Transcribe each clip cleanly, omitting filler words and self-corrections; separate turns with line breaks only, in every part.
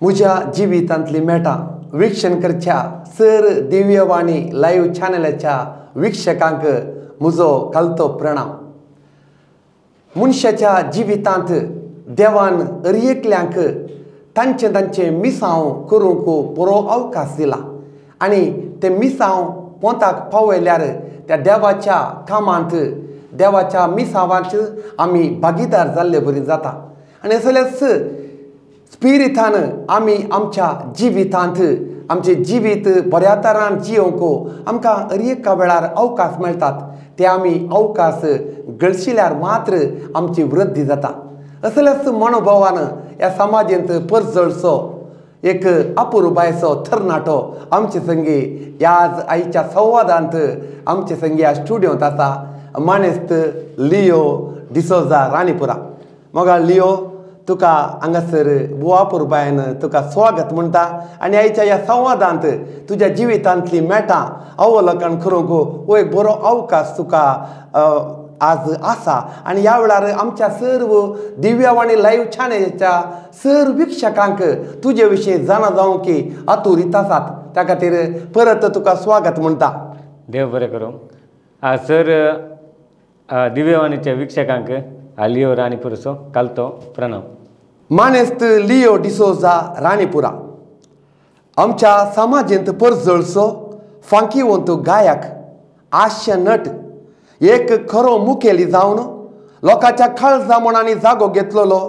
म्हज्या जिवितांतली मेटां वीक्षण करच्या sir Divyavani live चॅनलाच्या वीक्षकांक म्हजो खालतो प्रणाम. मनशाच्या जिवितांत देवान अरयेकल्यांक तांचे तांचे मिसांव करूंक बरो अवकाश दिला आनी ते मिसांव पोंताक पावयल्यार त्या देवाच्या कामांत देवाच्या मिसांवांत आमी भागीदार जाल्ले बरी जाता. आनी असलेच स्पिरितान आमी आमच्या जिवितांत आमचें जिवीत बऱ्या तरान जियोवंक आमकां हर एका वेळार अवकाश मेळटात. ते आमी अवकाश गळशिल्यार मात्र आमची वृद्धी जाता. असल्याच मनोभावान ह्या समाजेंत परजळचो एक अपुरबायचो तरणाटो आमचे संगी ह्या आयच्या संवादांत आमचे संगी ह्या स्टुडियोंत आसा मानेस्त लियो डिसोजा राणीपुरा. मोगा लियो, तुका हांगासर बुवापुरबायन तुका स्वागत म्हणटा आनी आयच्या ह्या संवादांत तुज्या जिवितांतली मेटां अवलोकन करूंक हो एक बरो अवकाश तुका आज आसा. आनी ह्या वेळार आमच्या सर्व दिव्यवाणी लायव्ह चॅनलाच्या सर्व वीक्षकांक तुजे विशीं जाणा जावंक की आतुरीत आसात. त्या खातीर परत तुका स्वागत म्हणटा.
देव बरें करूं. सर दिव्यवाणीच्या वीक्षकांक लियो राणीपुराचो कालतो प्रणाम.
मानेस्त लियो डिसोजा राणीपुरा आमच्या समाजेंत परजळचो फांकीवंत गायक, हास्य नट, एक खरो मुखेली जावन लोकांच्या काळजा मनांनी जागो घेतलेलो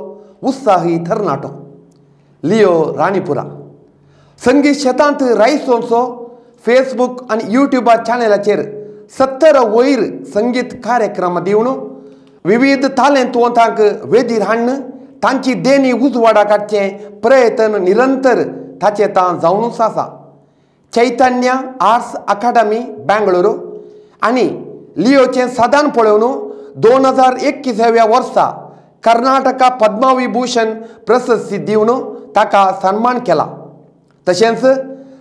उत्साही तरणाटो लियो राणीपुरा. संगीत शेतांत रायसोंचो फेसबूक आनी युट्यूबा चॅनलाचेर 70 वयर संगीत कार्यक्रम दिवन विविध तालेंतवंतांक वेदीर हाडून तांची देणी उजवाडा काडचें प्रयत्न निरंतर ताचें तां जावनूच आसा. चैतन्य आर्ट्स अकादमी बेंगळुरू आनी लियोचें साधन पळोवन 2021व्या वर्सा कर्नाटका पद्मविभूषण प्रशस्ती दिवन ताका सन्मान केला. तशेंच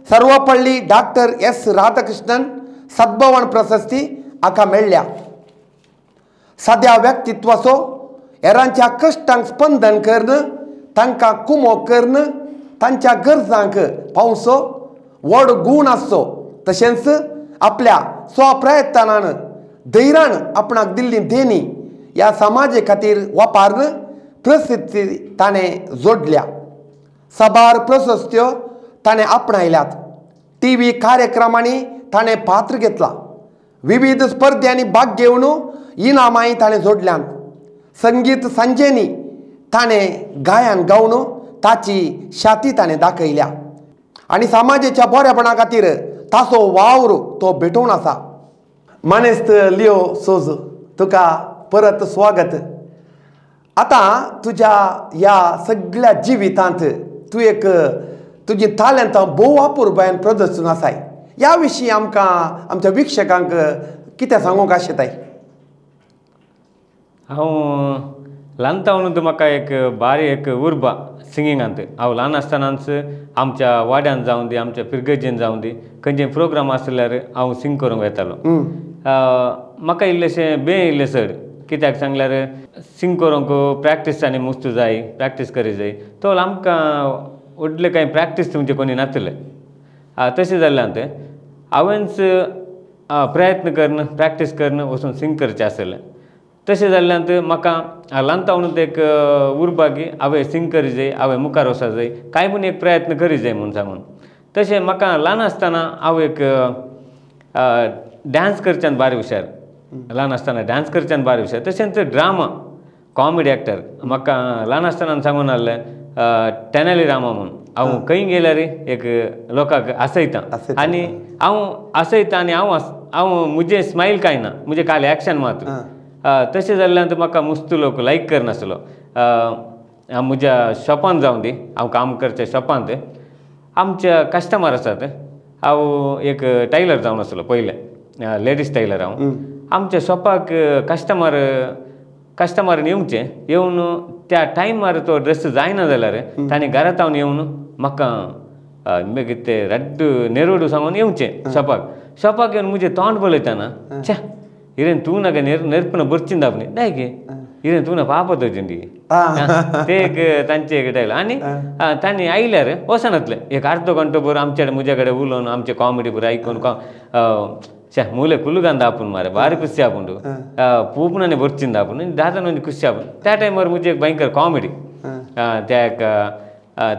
सर्वपल्ली डॉक्टर एस राधाकृष्णन सद्भवन प्रशस्ती हाका मेळ्ळ्या. साद्या व्यक्तित्वाचो हेरांच्या कश्टांक स्पंदन करून तांकां कुमो करून तांच्या गरजांक पावचो व्हड गूण आसचो. तशेंच आपल्या स्वप्रयत्नान धैर्यान आपणाक दिल्ली देणी ह्या समाजे खातीर वापरून प्रसिद्धी ताणें जोडल्या. साबार प्रशस्त्यो ताणें आपणायल्यात. टी व्ही कार्यक्रमांनी ताणें पात्र घेतला. विविध स्पर्ध्यांनी भाग घेवन इनामांय ताणें जोडल्यांत. संगीत सांजेनी ताणें गायन गावन ताची शाती ताणें दाखयल्या आनी समाजेच्या बरेपणा खातीर ताचो वावर तो भेटोवन आसा. मानेस्त लियो सोज, तुका परत स्वागत. आतां तुज्या ह्या सगळ्या जिवितांत तूं एक तुजी तालेंतां भोव अपुरबायेन प्रदर्शन आसाय. ह्या विशीं आमकां आमच्या वीक्षकांक कितें सांगूंक आशेताय?
हांव ल्हान तावन म्हाका एक बारी एक उर्बा सिंगिंगांत. हांव ल्हान आसतनाच आमच्या वाड्यान जावं दी, आमच्या फिरगर्जेन जावं दी, खंयचे प्रोग्राम आसल्यार हांव सिंग करूंक वतालो. म्हाका इल्लेशें बें इल्लें चड, कित्याक सांगल्यार सिंग करूंक प्रॅक्टीस आनी मुस्त जाय, प्रॅक्टीस करी जाय. तो आमकां व्हडलें कांय प्रॅक्टीस तुमचें कोणी नासलें. तशें जाल्ल्यान तें हांवेंच प्रयत्न करून प्रॅक्टीस करून वचून सिंग करचें आसलें. तशें जाल्ल्यान म्हाका ल्हान तावन एक उर्बा की हांवें सिंग करी जाय, हांवें मुखार वचूंक जाय, कांय पूण एक प्रयत्न करी जाय म्हूण सांगून. तशें म्हाका ल्हान आसतना हांव एक डांस करच्यान बारी हुशार, ल्हान आसतना डांस करच्यान बारी हुशार. तशेंच ड्रामा कॉमेडी एक्टर म्हाका ल्हान आसतना सांगून आहलें तेनाली रामा म्हूण. हांव खंय गेल्यार एक लोकांक हांसयता आनी हांव हांसयता आनी हांव हांव म्हजें स्मायल कांय ना, म्हजें खाली एक्शन मात्र. तशें जाल्ल्यान म्हाका मुस्त लोक लायक करनासलो. म्हज्या शॉपान जावं दी, हांव काम करच्या शॉपांत आमच्या कस्टमर आसात. हांव एक टायलर जावन आसलो पयलें, लेडीज टायलर हांव. आमच्या शॉपाक कस्टमरान येवचें, येवन त्या टायमार तो ड्रेस जायना जाल्यार ताणें घरांत हांव येवन म्हाका मागीर ते रड्ड नेरवडू सांगून येवचें शॉपाक. शॉपाक येवन म्हजें तोंड पळयतना, छे हिरेन तूं नाका नेरपण बरचीन दापणी दाय गे. इरें तूं पाप तोजंडी ते एक तांचे एक डायलॉग आनी तांणी आयल्यार वचनातलें एक अर्दो घंटो बरो आमचे म्हज्या कडेन उलोवन आमचे कॉमेडी बरो आयकून ಛೇ ಮೂಲೆ ಕುಲ್ಲುಗಂದ ಆಪುನ್ ಮಾರೆ ಭಾರಿ ಖುಷಿ ಆಪುಂಡು ಪೂಪುನನೆ ಬೊರ್ಚಿಂದ ಆಪುಂಡು ದಾದನ ಒಂಜಿ ಖುಷಿ ಆಪುಂಡು त्या टायमार मुझे एक भयंकर कॉमेडी त्या एक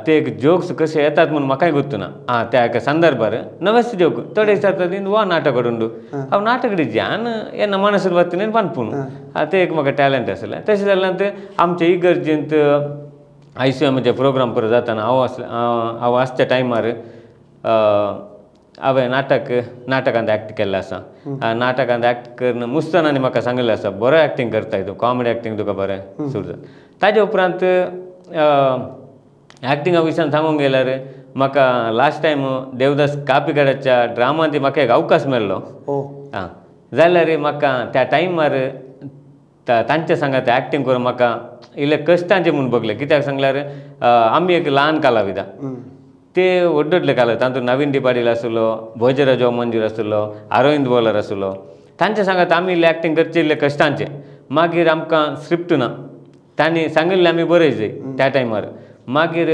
ते एक जोक्स कशे येतात म्हणून म्हाकाय गुर्तुना त्या एका संदर्भार नवेच जोक थोडे विचारतात वा नाटक उंडू हांव नाटक ज्यान येन्ना मनसूर बत्तीन पनपून ते एक म्हाका टॅलंट आसलें. तशें जाल्यार आमचे इगर्जेंत आयसीएमाचे प्रोग्राम पुरो जाताना हांव आसलें हांव आसच्या टायमार हांवें नाटकांत एक्ट केल्लें आसा. नाटकांत एक्ट करून मुस्तानांनी म्हाका सांगिल्लें आसा बरो एक्टींग करताय तूं कॉमेडी एक्टींग तुका बरें सूट जाता. ताजे उपरांत एक्टिंगा विशयान सांगूंक गेल्यार म्हाका लास्ट टायम देवदास कापिकाडाच्या ड्रामांत म्हाका एक अवकाश मेळ्ळो. आं जाल्यार म्हाका त्या टायमार तांच्या सांगात एक्टींग करून म्हाका इल्लें कश्टांचें म्हूण भोगलें. कित्याक सांगल्यार आमी एक ल्हान कलाविदा ते व्हडले व्हडले कलाविद तातूंत नवीन डी पाटील आसलो, भोजराज मंजूर आसलो, अरविंद बोलर आसलो, तांच्या सांगात आमी इल्लें एक्टींग करचें इल्लें कश्टांचें. मागीर आमकां स्क्रिप्ट ना तांणी सांगिल्लें आमी बरयचे त्या टायमार. मागीर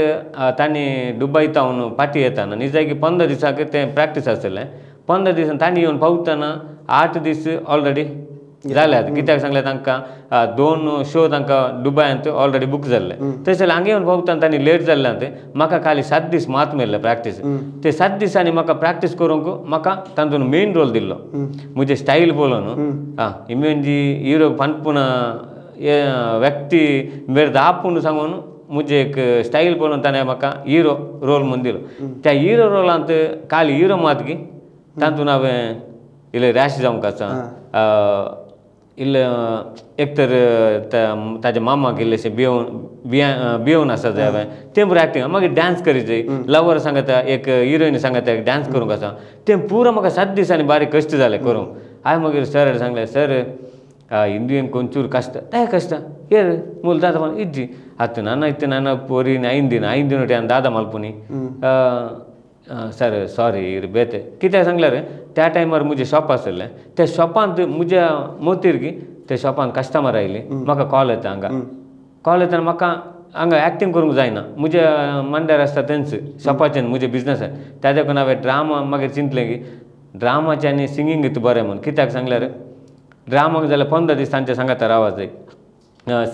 तांणी दुबय तावन फाटीं येताना निजायकी 15 दिसांक तें प्रॅक्टीस आसलें. 15 दिसान तांणी येवन पावतना 8 दीस ऑलरेडी जाल्यात. कित्याक सांगलें तांकां 2 शो तांकां दुबयांत ऑलरेडी बूक जाल्ले. तशें जाल्यार हांगा येवन पावतना तांणी लेट जाल्ल्यान म्हाका खाली 7 दीस मात मेळ्ळे प्रॅक्टीस. ते 7 दिसांनी म्हाका प्रॅक्टीस करूंक म्हाका तातूंत मेन रोल दिल्लो. म्हजें स्टायल पळोवन आं इमेन जी हिरो पनपुना व्यक्ती मेर दापून सांगून म्हजें एक स्टायल पळोवन ताणें म्हाका हिरो रोल म्हूण दिलो. त्या हिरो रोलांत खाली हिरो मात की तातूंत हांवें इल्लें रॅश जावंक आसा, इल्लें एक तर ताज्या मामाक इल्लेशें भियोवन भियोवन आसा जाय हांवें तें बरें एक्टींग. मागीर डांस करीत जाय लवर सांगता एक हिरोइन सांगता एक डांस करूंक आसा तें पुरो म्हाका 7 दिसांनी बारीक कश्ट जालें करूंक. हांवें मागीर सर सांगलें सर हिंदून కొంచెం ಕಷ್ಟ ದೇ ಕಷ್ಟ ಏರು ಮೂಲ ದಾದ ಇಜ್ಜಿ ಹತ್ತು ನಾನು ಇತ್ತು ನಾನು ಪೋರಿನ 5 ದಿನ 5 ದಿನ ದಾದ ಮಲ್ಪುನಿ सर सॉरी बेते कित्याक सांगल्यार त्या टायमार म्हजें शॉप आसलें त्या शॉपांत म्हज्या मोतीर की त्या शॉपांत कस्टमर आयली म्हाका कॉल येता हांगा कॉल येतना म्हाका हांगा एक्टींग करूंक जायना म्हज्या मांड्यार आसता तेंच शॉपाचें म्हजें बिजनस त्या देखून हांवें ड्रामा मागीर चिंतलें की ड्रामाचें आनी सिंगींग बरें म्हूण. कित्याक सांगल्यार ड्रामाक जाल्यार 15 दीस तांच्या सांगाता रावत जाय,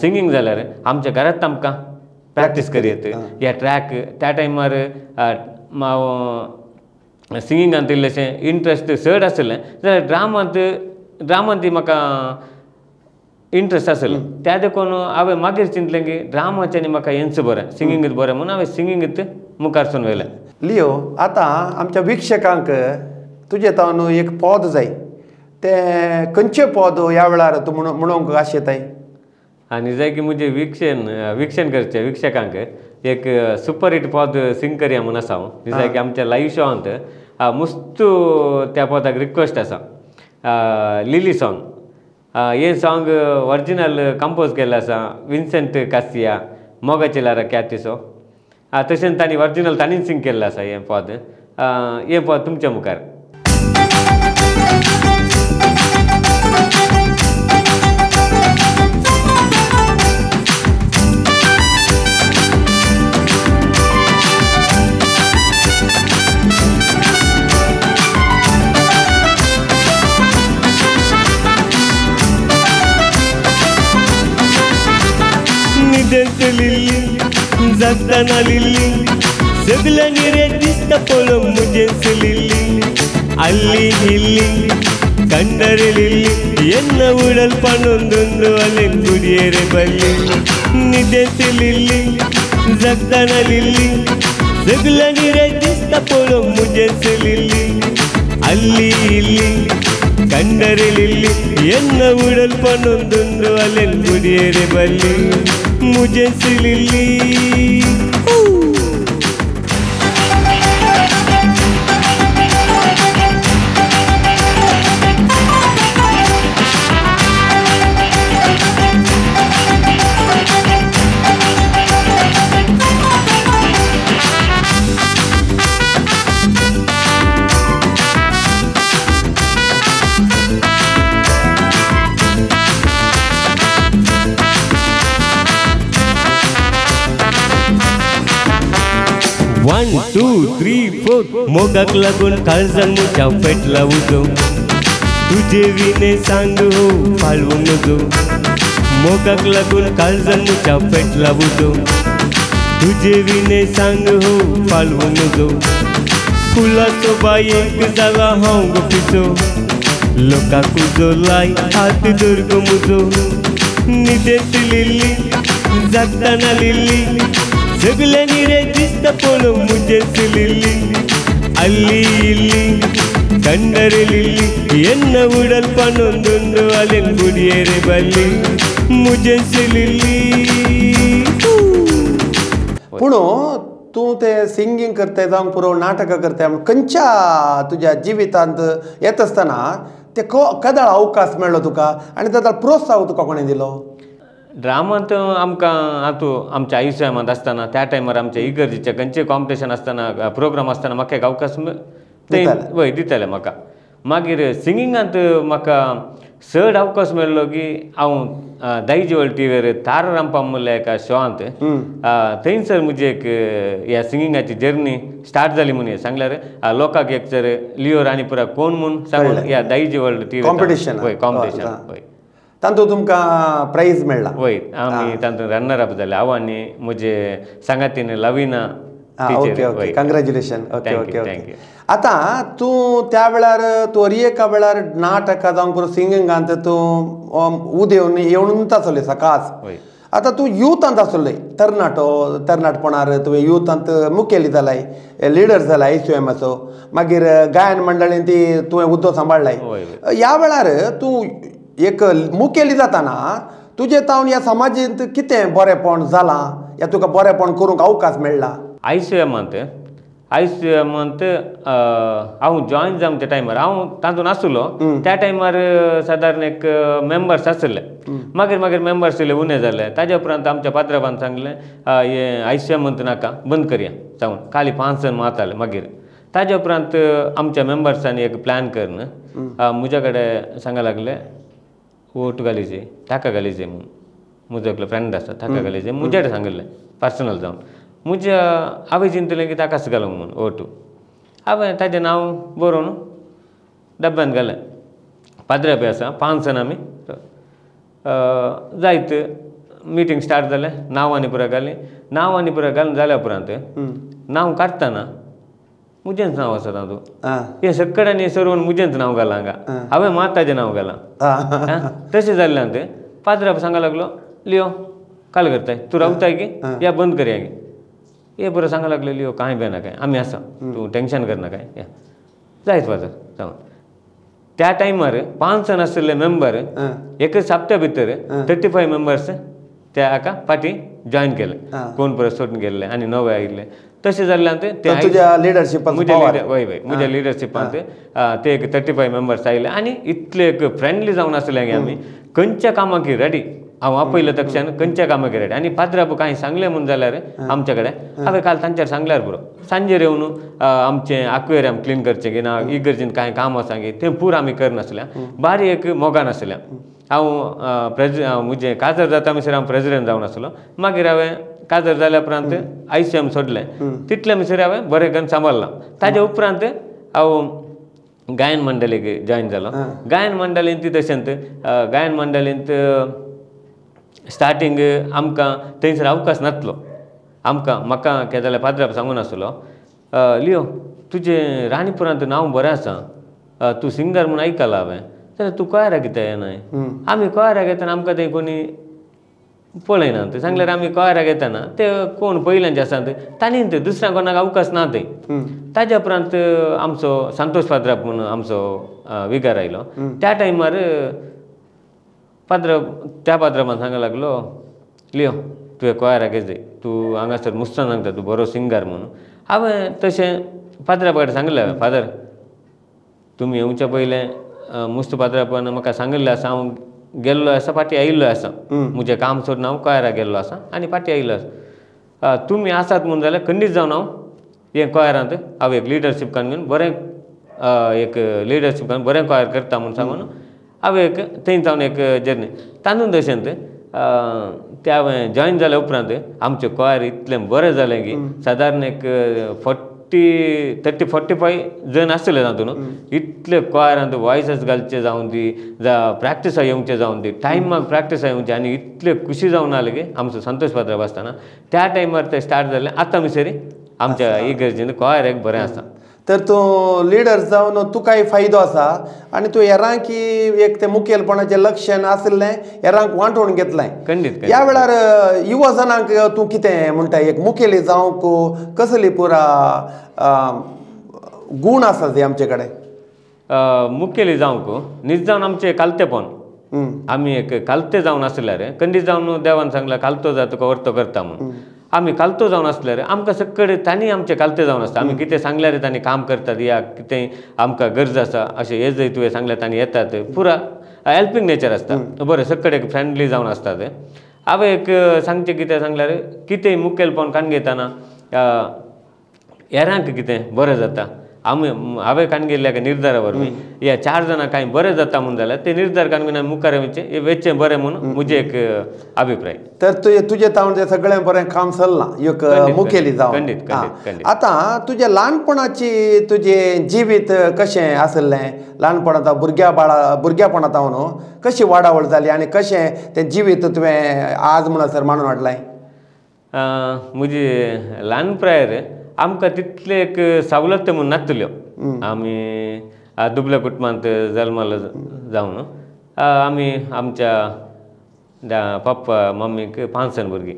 सिंगींग जाल्यार आमच्या घरांत आमकां प्रॅक्टीस करयत ह्या ट्रॅक. त्या टायमार हांव सिंगिंगांत इल्लेशें इंट्रस्ट चड आसलें जाल्यार ड्रामांत म्हाका इंट्रस्ट आसलो. त्या देखून हांवें मागीर चिंतलें की ड्रामाचें आनी म्हाका हेंच बरें सिंगींग बरें म्हणून हांवें सिंगींगूच मुखार सून व्हेलें.
लियो आतां आमच्या वीक्षकांक तुजें तावन एक पद जाय तें खंयचें पद ह्या वेळार तूं म्हणूंक आशेताय?
आनी जाय की म्हजें विक्षण करचें वीक्षकांक एक सुपर हिट पद सिंग करया म्हूण आसा हांव. जाय की आमच्या लायव्ह शोवांत मुस्तू त्या पदाक रिक्वेस्ट आसा लिली सॉंग. हें सॉंग ओरिजिनल कंपोज केल्लें आसा विन्सेंट कासिया मोगाचे लारा ख्यातीचो. तशेंच तांणी ओरिजिनल तांणीच सिंग केल्लें आसा हें पद. हें पद तुमच्या मुखार.
लिल्ली जागताना लिल्ली सगल्यांनी रे दिसता पळोवंक म्हजेंच लिल्ली आल्ली इल्ली कंडरे लिल्ली एन्न उडल पणोंदुंदु अलेन गुडियेरे बल्ली निदेंत लिल्ली जागताना लिल्ली सगल्यांनी रे दिसता पळोवंक म्हजेंच लिल्ली आल्ली इल्ली कंडरे लिल्ली एन्न उडल पणोंदुंदु अलेन गुडियेरे बल्ली मुझे लिल्ली. 1 2 3 4 मोगाक लागून काळजान म्हज्या पेटला उजो तुजे विणे सांग हो पाळवंक नजो मोगाक लागून काळजान म्हज्या पेटला उजो तुजे विणे सांग हो पाळवंक नजो फुलाचो बायेक जाला हांव गो पिसो लोकांक उजो लाय हात धर गो म्हजो न्हिदेंत लिल्ली जागतना लिल्ली सगल्यांनी रे दिसता पळोवंक म्हजेंच लिल्ली अल्ली इल्ली कंडरे लिल्ली एन्न उडल पनೊಂದುಂಡು ಅಲೆನ್ ಗುಡಿಯೇರೆ ಬಲ್ಲಿ म्हजेंच लिल्ली.
पूण तूं ते सिंगींग करताय जावंक पुरो नाटकां करताय म्हण खंयच्या तुज्या जिवितांत येता आसतना ते कदाळ अवकाश मेळ्ळो तुका आनी ताका प्रोत्साहन तुका कोणें दिलो?
ड्रामांत आमकां आतां आमच्या आयुष्यामांत आसतना त्या टायमार आमच्या इगर्जीचे खंयचे कॉम्पिटिशन आसतना प्रोग्राम आसतना म्हाका एक अवकाश ते वय दिताले म्हाका. मागीर सिंगिंगांत म्हाका चड अवकाश मेळ्ळो की हांव दायजी टीवीर तारा रामपा म्हणल्या एका शोआंत थंयसर म्हजी एक ह्या सिंगिंगाची जर्नी स्टार्ट जाली म्हूण सांगल्यार लोकांक एक तर लिओ राणीपुरा कोण म्हूण सांगून ह्या दायजी वर्ल्ड टीव्ही
कॉम्पिटिशन
वय कॉम्पिटिशन वय
तातूंत तुमकां प्रायज मेळ्ळा?
वय आमी तातूंत रनर अप जाले हांव आनी म्हजे सांगातीन Lavina.
Okay okay congratulation. Okay okay okay. आतां तूं त्या वेळार तूं एका वेळार नाटकां जावंक पुरो सिंगिंगांत तूं उदेवन येवनूच आसले सकाळच. आतां तूं युथांत आसले तरणाटो तरणाटपणार तुवें युथांत मुखेली जालाय लिडर जालाय आयसीएमाचो मागीर गायन मंडळीन ती तुवें हुद्दो सांबाळ्ळाय. ह्या वेळार तूं एक मुखेली जाताना तुजें तावन ह्या समाजींत कितें बरेंपण जालां या तुका बरेंपण करूंक अवकाश मेळ्ळा?
आयसीएमांत आयसीएमांत हांव जॉयन जावच्या टायमार हांव तातूंत आसलो त्या टायमार सादारण एक मेंबर्स आसले मागीर मागीर मेंबर्स इल्ले उणें जाले. ताज्या उपरांत आमच्या पात्राबान सांगलें हें आयसीएमांत नाका बंद करया सांगून खाली 5 जाण मारताले. मागीर ताज्या उपरांत आमच्या मेंबर्सांनी एक प्लॅन करून म्हज्या कडेन सांगा लागले वोट घालीचे ताका घालीचे म्हूण म्हजो एकलो फ्रेंड आसा ताका घालीचे म्हज्या कडेन सांगिल्लें पर्सनल जावन म्हज्या हांवें चिंतलें की ताकाच घालूंक म्हूण वोटू. हांवें ताजें नांव बरोवन डब्यांत घालें. पाद्रे आसा 5 जाण आमी जायत मिटींग स्टार्ट जालें नांव आनी पुरो घालीं नांव आनी पुरो घालून जाल्या उपरांत नांव काडटना म्हजेंच नांव आसा तातूंत हें सगळ्यांनी सरोवन म्हजेंच नांव घालां हांगा हांवें मात ताजें नांव घालां. तशें जाल्ल्यान तें पाद्रा सांगा लागलो लियो काल करताय तूं रावताय की या बंद करया की हे बरें सांगा लागले लियो कांय बेना काय आमी आसा तूं टेंशन करना काय या जायत फादर सांगून. त्या टायमार 5 जाण आशिल्ले मेंबर एक सप्त्या भितर 35 मेंबर्स त्या हाका फाटीं जॉयन केले कोण परत सोडून गेल्ले आनी नवे आयिल्ले. तशें जाल्ल्यान ते
तुज्या लिडरशिपान
वय वय म्हज्या लिडरशिपान ते एक 35 मेंबर्स आयले आनी इतले एक फ्रेंडली जावन आसले की आमी खंयच्या कामाक रेडी हांव आपयलें तक्षण खंयच्या कामाक रेडी. आनी पाद्राब कांय सांगलें म्हूण जाल्यार आमच्या कडेन हांवें काल तांच्यार सांगल्यार पुरो सांजेर येवन आमचें आक्वेरियम क्लीन करचें की ना इगर्जीन कांय काम आसा की तें पूर आमी करनासलें बारी एक मोगान आसलें. हांव म्हजें काजार जाता म्हणसर हांव प्रेजिडेंट जावन आसलो. मागीर हांवें काजार जाल्या उपरांत आयसीएम सोडलें तितलें म्हणसर हांवें बरें करून सांबाळ्ळां. ताज्या उपरांत हांव गायन मंडळीक जॉयन जालो. गायन मंडळींत ती तशेंच गायन मंडळींत स्टार्टींग आमकां थंयसर अवकाश नासलो आमकां म्हाका कितें जाल्यार पाद्राब सांगून आसलो लियो तुजें राणीपुरांत नांव बरें आसा तूं सिंगर म्हूण आयकलां हांवें जाल्यार तूं कोयराक कित्याक येनाय आमी कोयराक येतना आमकां थंय कोणी पळयना थंय सांगल्यार आमी कोयराक येतना ते कोण पयल्यांचे आसा तांणी थंय दुसऱ्या कोणाक अवकाश ना थंय. ताज्या उपरांत आमचो संतोष पाद्राब म्हूण आमचो विगार आयलो त्या टायमार पाद्र त्या पाद्राबान सांगा लागलो लियो तुवें कोयराक येजय तूं हांगासर मुस्तान सांगता तूं बरो सिंगर म्हणून. हांवें तशें पाद्राबा कडेन सांगलें फादर तुमी येवच्या पयलें मुस्त पाद्राबान म्हाका सांगिल्लें आसा हांव गेल्लो आसा फाटीं आयिल्लो आसा म्हजें काम सोडून हांव कोयराक गेल्लो आसा आनी फाटीं आयिल्लो आसा तुमी आसात म्हूण जाल्यार खंडीत जावन हांव हें कोयरांत हांव एक लिडरशीप काडून बरें एक लिडरशीप काडून बरें कोयर करता म्हूण सांगून हांवें एक थंय जावन एक जर्नी तातूंत तशेंच ते हांवें जॉयन जाल्या उपरांत आमचें क्वायर इतलें बरें जालें की सादारण एक 30 45 जण आसले तातूंत. इतले क्वायरांत वॉयसस घालचे जावन दी, प्रॅक्टिसा येवचे जावन दी, टायमाक प्रॅक्टिसा येवचे आनी इतले खुशी जावन आले की आमचो संतोष पात्रांव आसतना त्या टायमार ते स्टार्ट जालें. आतां मिसरी आमच्या इगर्जेन क्वायर एक बरें आसा.
तर तूं लिडर जावन तुकाय फायदो आसा आनी तूं हेरांकी एक तें मुखेलपणाचें लक्षण आशिल्लें हेरांक वांटून घेतलें.
खंडीत.
ह्या वेळार युवा जणांक तूं कितें म्हणटा, एक मुखेली जावंक कसली पुरा गूण आसा ते आमचे कडेन?
मुखेली जावंक नीज जावन आमचें कालतेपण, आमी एक कालते जावन आसल्यार खंडीत जावन देवान सांगला कालतो जा तुका वर्तो करता म्हणून. आमी कालतो जावन आसल्यार आमकां सगळे तांणी आमचे कालते जावन आसता. आमी कितें सांगल्यार तांणी काम करतात, या कितें आमकां गरज आसा अशें हे जंय तुवें सांगल्यार तांणी येतात. पुरा हेल्पींग नेचर आसता, बरें सगळे एक फ्रेंडली जावन आसतात. हांवें एक सांगचें कितें सांगल्यार कितेंय मुखेलपण काडून घेतना हेरांक कितें बरें जाता. आमी हांवें काडून घेतल्या निर्धारा वरवीं ह्या 4 जाणां कांय बरें जाता म्हूण जाल्यार ते निर्धार काडून घेवन मुखार वचचें वचचें बरें म्हूण म्हजें एक अभिप्राय.
तर तुजें तुजें तावन तें सगळें बरें काम चल्लां एक मुखेली जावन.
खंडीत खंडीत.
आतां तुजें ल्हानपणाची तुजें जिवीत कशें आशिल्लें? ल्हानपणांत भुरग्यापणा तावन कशी वाडावळ जाली आनी कशें तें जिवीत तुवें आज म्हणसर मांडून हाडलें?
म्हजी ल्हान प्रायर आमकां तितले एक सवलत म्हूण नासल्यो. आमी दुबल्या कुटुंबांत जल्मालो जावन आमी आमच्या पप्पा मम्मीक 5 जाण भुरगीं,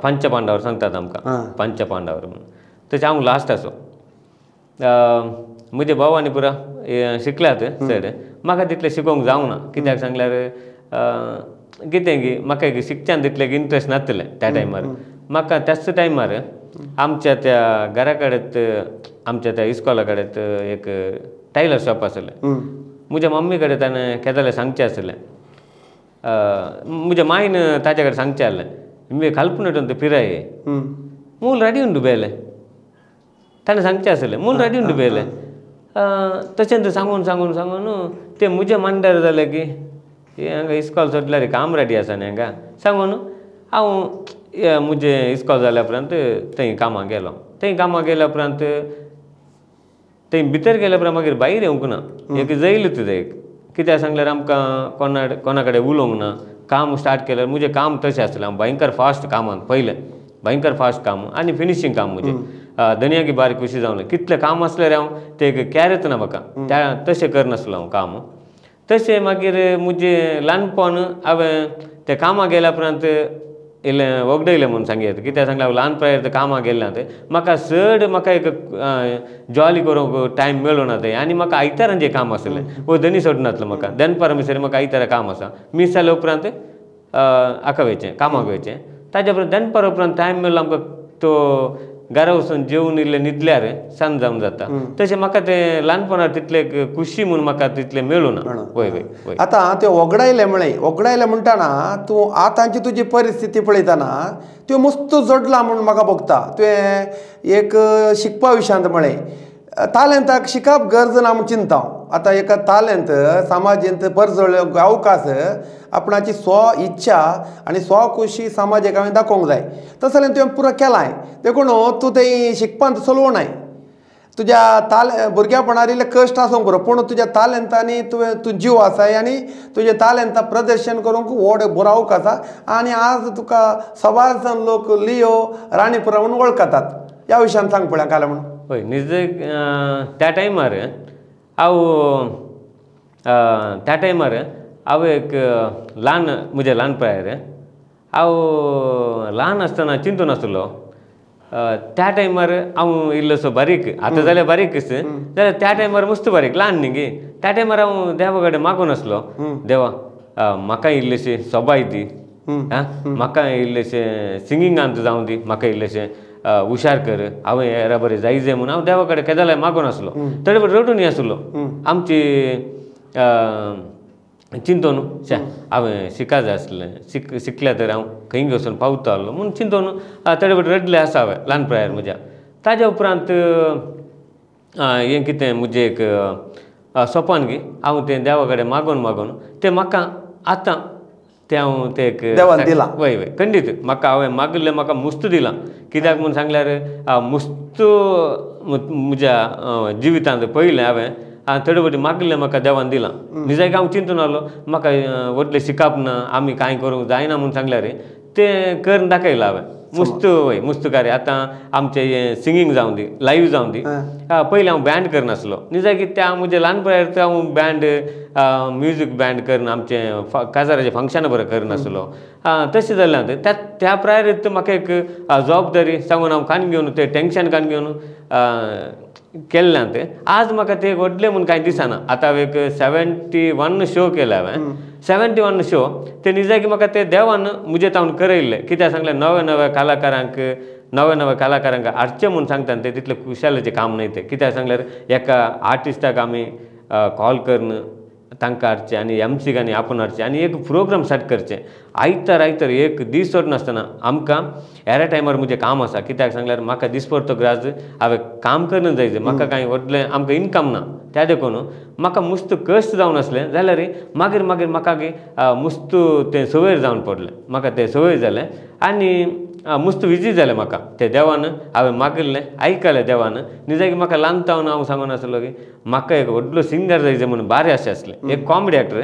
पंचपांडावर सांगतात आमकां, पंचपांडावर म्हणून. तशें हांव लास्ट आसो. म्हजे भाव आनी पुरा शिकल्यात चड, म्हाका तितलें शिकोवंक जावना. कित्याक सांगल्यार कितें की म्हाका एक शिकच्यान तितलें इंट्रस्ट नासलें त्या टायमार. म्हाका त्याच टायमार आमच्या त्या घरा कडेन आमच्या त्या इस्कॉला कडेन एक टायलर शॉप आसलें. म्हज्या मम्मी कडेन ताणें केदले सांगचें आसलें, म्हज्या मायन ताच्या कडेन सांगचें आसलें, मी कल्पनेटून पिराय मूल रेडी उंडू बेले, ताणें सांगचें आसलें मूल रेडी उंडू बेले. तशें सांगून सांगून सांगून तें म्हज्या मांडार जालें की हांगा इस्कॉल सोडल्यार काम रेडी आसा न्ही हांगा सांगून हांव म्हजें इस्कॉल जाल्या उपरांत थंय कामाक गेलो. थंय कामाक गेल्या उपरांत थंय भितर गेल्या उपरांत मागीर भायर येवंक ना, एक जैल तुजें एक. कित्याक सांगल्यार आमकां कोणा कडेन उलोवंक ना. काम स्टार्ट केल्यार म्हजें काम तशें आसलें, हांव भयंकर फास्ट कामांत पयलें, भयंकर फास्ट काम आनी फिनिशींग काम म्हजें. दनयाकी बारीक खुशी जावन कितलें काम आसल्यार हांव तें एक कॅरच ना म्हाका, त्या तशें करनासलो हांव काम. तशें मागीर म्हजें ल्हानपण हांवें तें कामाक गेल्या उपरांत इल्लें वगडयलें म्हूण सांगयत. कित्याक सांगल्यार हांव ल्हान पिरायेर कामाक गेल्लें तें म्हाका चड म्हाका एक जॉली करूंक टायम मेळूं ना तें. आनी म्हाका आयतारांचें काम आसलें, वो दनी सोडनासलो म्हाका. दनपारां मिसरी म्हाका आयतारा काम आसा, मीस जाल्या उपरांत हाका वयचें कामाक वयचें. ताज्या उपरांत दनपारा उपरांत टायम मेळ्ळो आमकां तो घरा वचून जेवन इल्लें न्हिदल्यार सांज जावन जाता. तशें म्हाका तें ल्हानपणार तितलें खुशी म्हूण म्हाका तितलें मेळूं ना. वय वय वय.
आतां तें वगडायलें म्हळें, वगडायलें म्हणटाना तूं आतांची तुजी परिस्थिती पळयतना तुवें मस्त जोडलां म्हूण म्हाका भोगता. तुवें एक शिकपा विशयांत म्हळें तालेंताक शिकप गरज ना म्हूण चिंता हांव. आतां एका तालेंत समाजेंत परजळ अवकाश आपणाची स्व इच्छा आनी स्व खुशी समाजाक हांवें दाखोवंक जाय, तशें जाल्यार तुवें पुरो केलां. देखून तूं तें शिकपांत चलोवनाय. तुज्या भुरग्यापणार इल्लें कश्ट आसूंक पुरो, पूण तुज्या तालेंतांनी तुवें तूं जीव आसाय आनी तुज्या तालेंतां प्रदर्शन करूंक व्हड बरो अवकाश आसा. आनी आज तुका सवार लोक लियो राणीपुरा म्हणून वळखतात. ह्या विशयान सांग पळया काल म्हणून.
हय निज त्या टायमार हांव त्या टायमार हांव एक ल्हान म्हज्या ल्हान पिरायेर हांव ल्हान आसतना चिंतून आसलो. त्या टायमार हांव इल्लोसो बारीक, आतां जाल्यार बारीकच, जाल्यार त्या टायमार मस्त बारीक ल्हान न्ही गे. त्या टायमार हांव देवा कडेन मागून आसलो, देवा म्हाका इल्लेशें सोबाय दी, आं म्हाका इल्लेशें सिंगिंगांत जावं दी, म्हाका इल्लेशें हुशार कर, हांवें हेरा बरें जाय जाय म्हणून हांव देवा कडेन केदोळाय मागून आसलो. थोडे बरें रडून आसलो. आमची चिंतून शे हांवें शिका जाय आसलें, शिकल्या तर हांव खंय वचून पावता आसलो म्हूण चिंतून थोडे बरें रडलें आसा हांवें ल्हान पिरायेर म्हज्या. ताज्या उपरांत हें कितें म्हजें एक सोपान गी हांव तें देवा कडेन मागून मागून तें म्हाका आतां तें हांव तें एक
देवान दिलां.
वय वय खंडीत म्हाका हांवें मागिल्लें म्हाका मुस्त दिलां. कित्याक म्हूण सांगल्यार मुस्त म्हज्या जिवितांत पळयलें हांवें थोडे फावटी मागिल्लें म्हाका देवान दिलां. निजायक हांव चिंतून आसलो म्हाका व्हडलें शिकप ना आमी कांय करूंक जायना म्हूण सांगल्यार तें करून दाखयलां हांवें मुस्त. वय मुस्त कार्य. आतां आमचें हें सिंगींग जावं दी लायव्ह जावं दी, पयलीं हांव बँड करनासलो. निजायकी त्या म्हज्या ल्हान पिरायेर हांव बँड म्युजीक बँड करून आमचें काजाराचें फंक्शनां बरें करनासलो. तशें जालें त्या त्या प्रायरीत म्हाका एक जबाबदारी सांगून हांव कान घेवन तें टेंशन कान घेवन केल्लें तें. आज म्हाका तें व्हडलें म्हूण कांय दिसना. आतां हांवें एक 71 शो केले हांवें 71 शो ते निजायकी म्हाका ते देवान म्हजे तावन करयल्लें. कित्याक सांगलें नवे नवे कलाकारांक नवे नवे कलाकारांक हाडचें म्हूण सांगता तें तितलें खुशालेचें काम न्हय तें. कित्याक सांगल्यार एका आर्टिस्टाक आमी कॉल करून तांकां हाडचें आनी एमसीक आनी आपोवन हाडचें आनी एक प्रोग्राम स्टार्ट करचें. आयतार आयतार एक दीस सोडनासतना आमकां हेरा टायमार म्हजें काम आसा. कित्याक सांगल्यार म्हाका दिसपडतो ग्राज हांवें काम करून जायचें. म्हाका कांय व्हडलें आमकां इनकम ना त्या देखून म्हाका मुस्त कश्ट जावन आसलें जाल्यार मागीर मागीर म्हाका मुस्त तें संवय जावन पडलें. म्हाका तें संवय जालें आनी मुस्त विजी जालें म्हाका तें देवान हांवें मागिल्लें आयकलें देवान. निजायकी म्हाका ल्हान तावन हांव सांगून आसलो की म्हाका एक व्हडलो सिंगर जायचें म्हूण बारी आशा आसलें. एक कॉमेडी एक्टर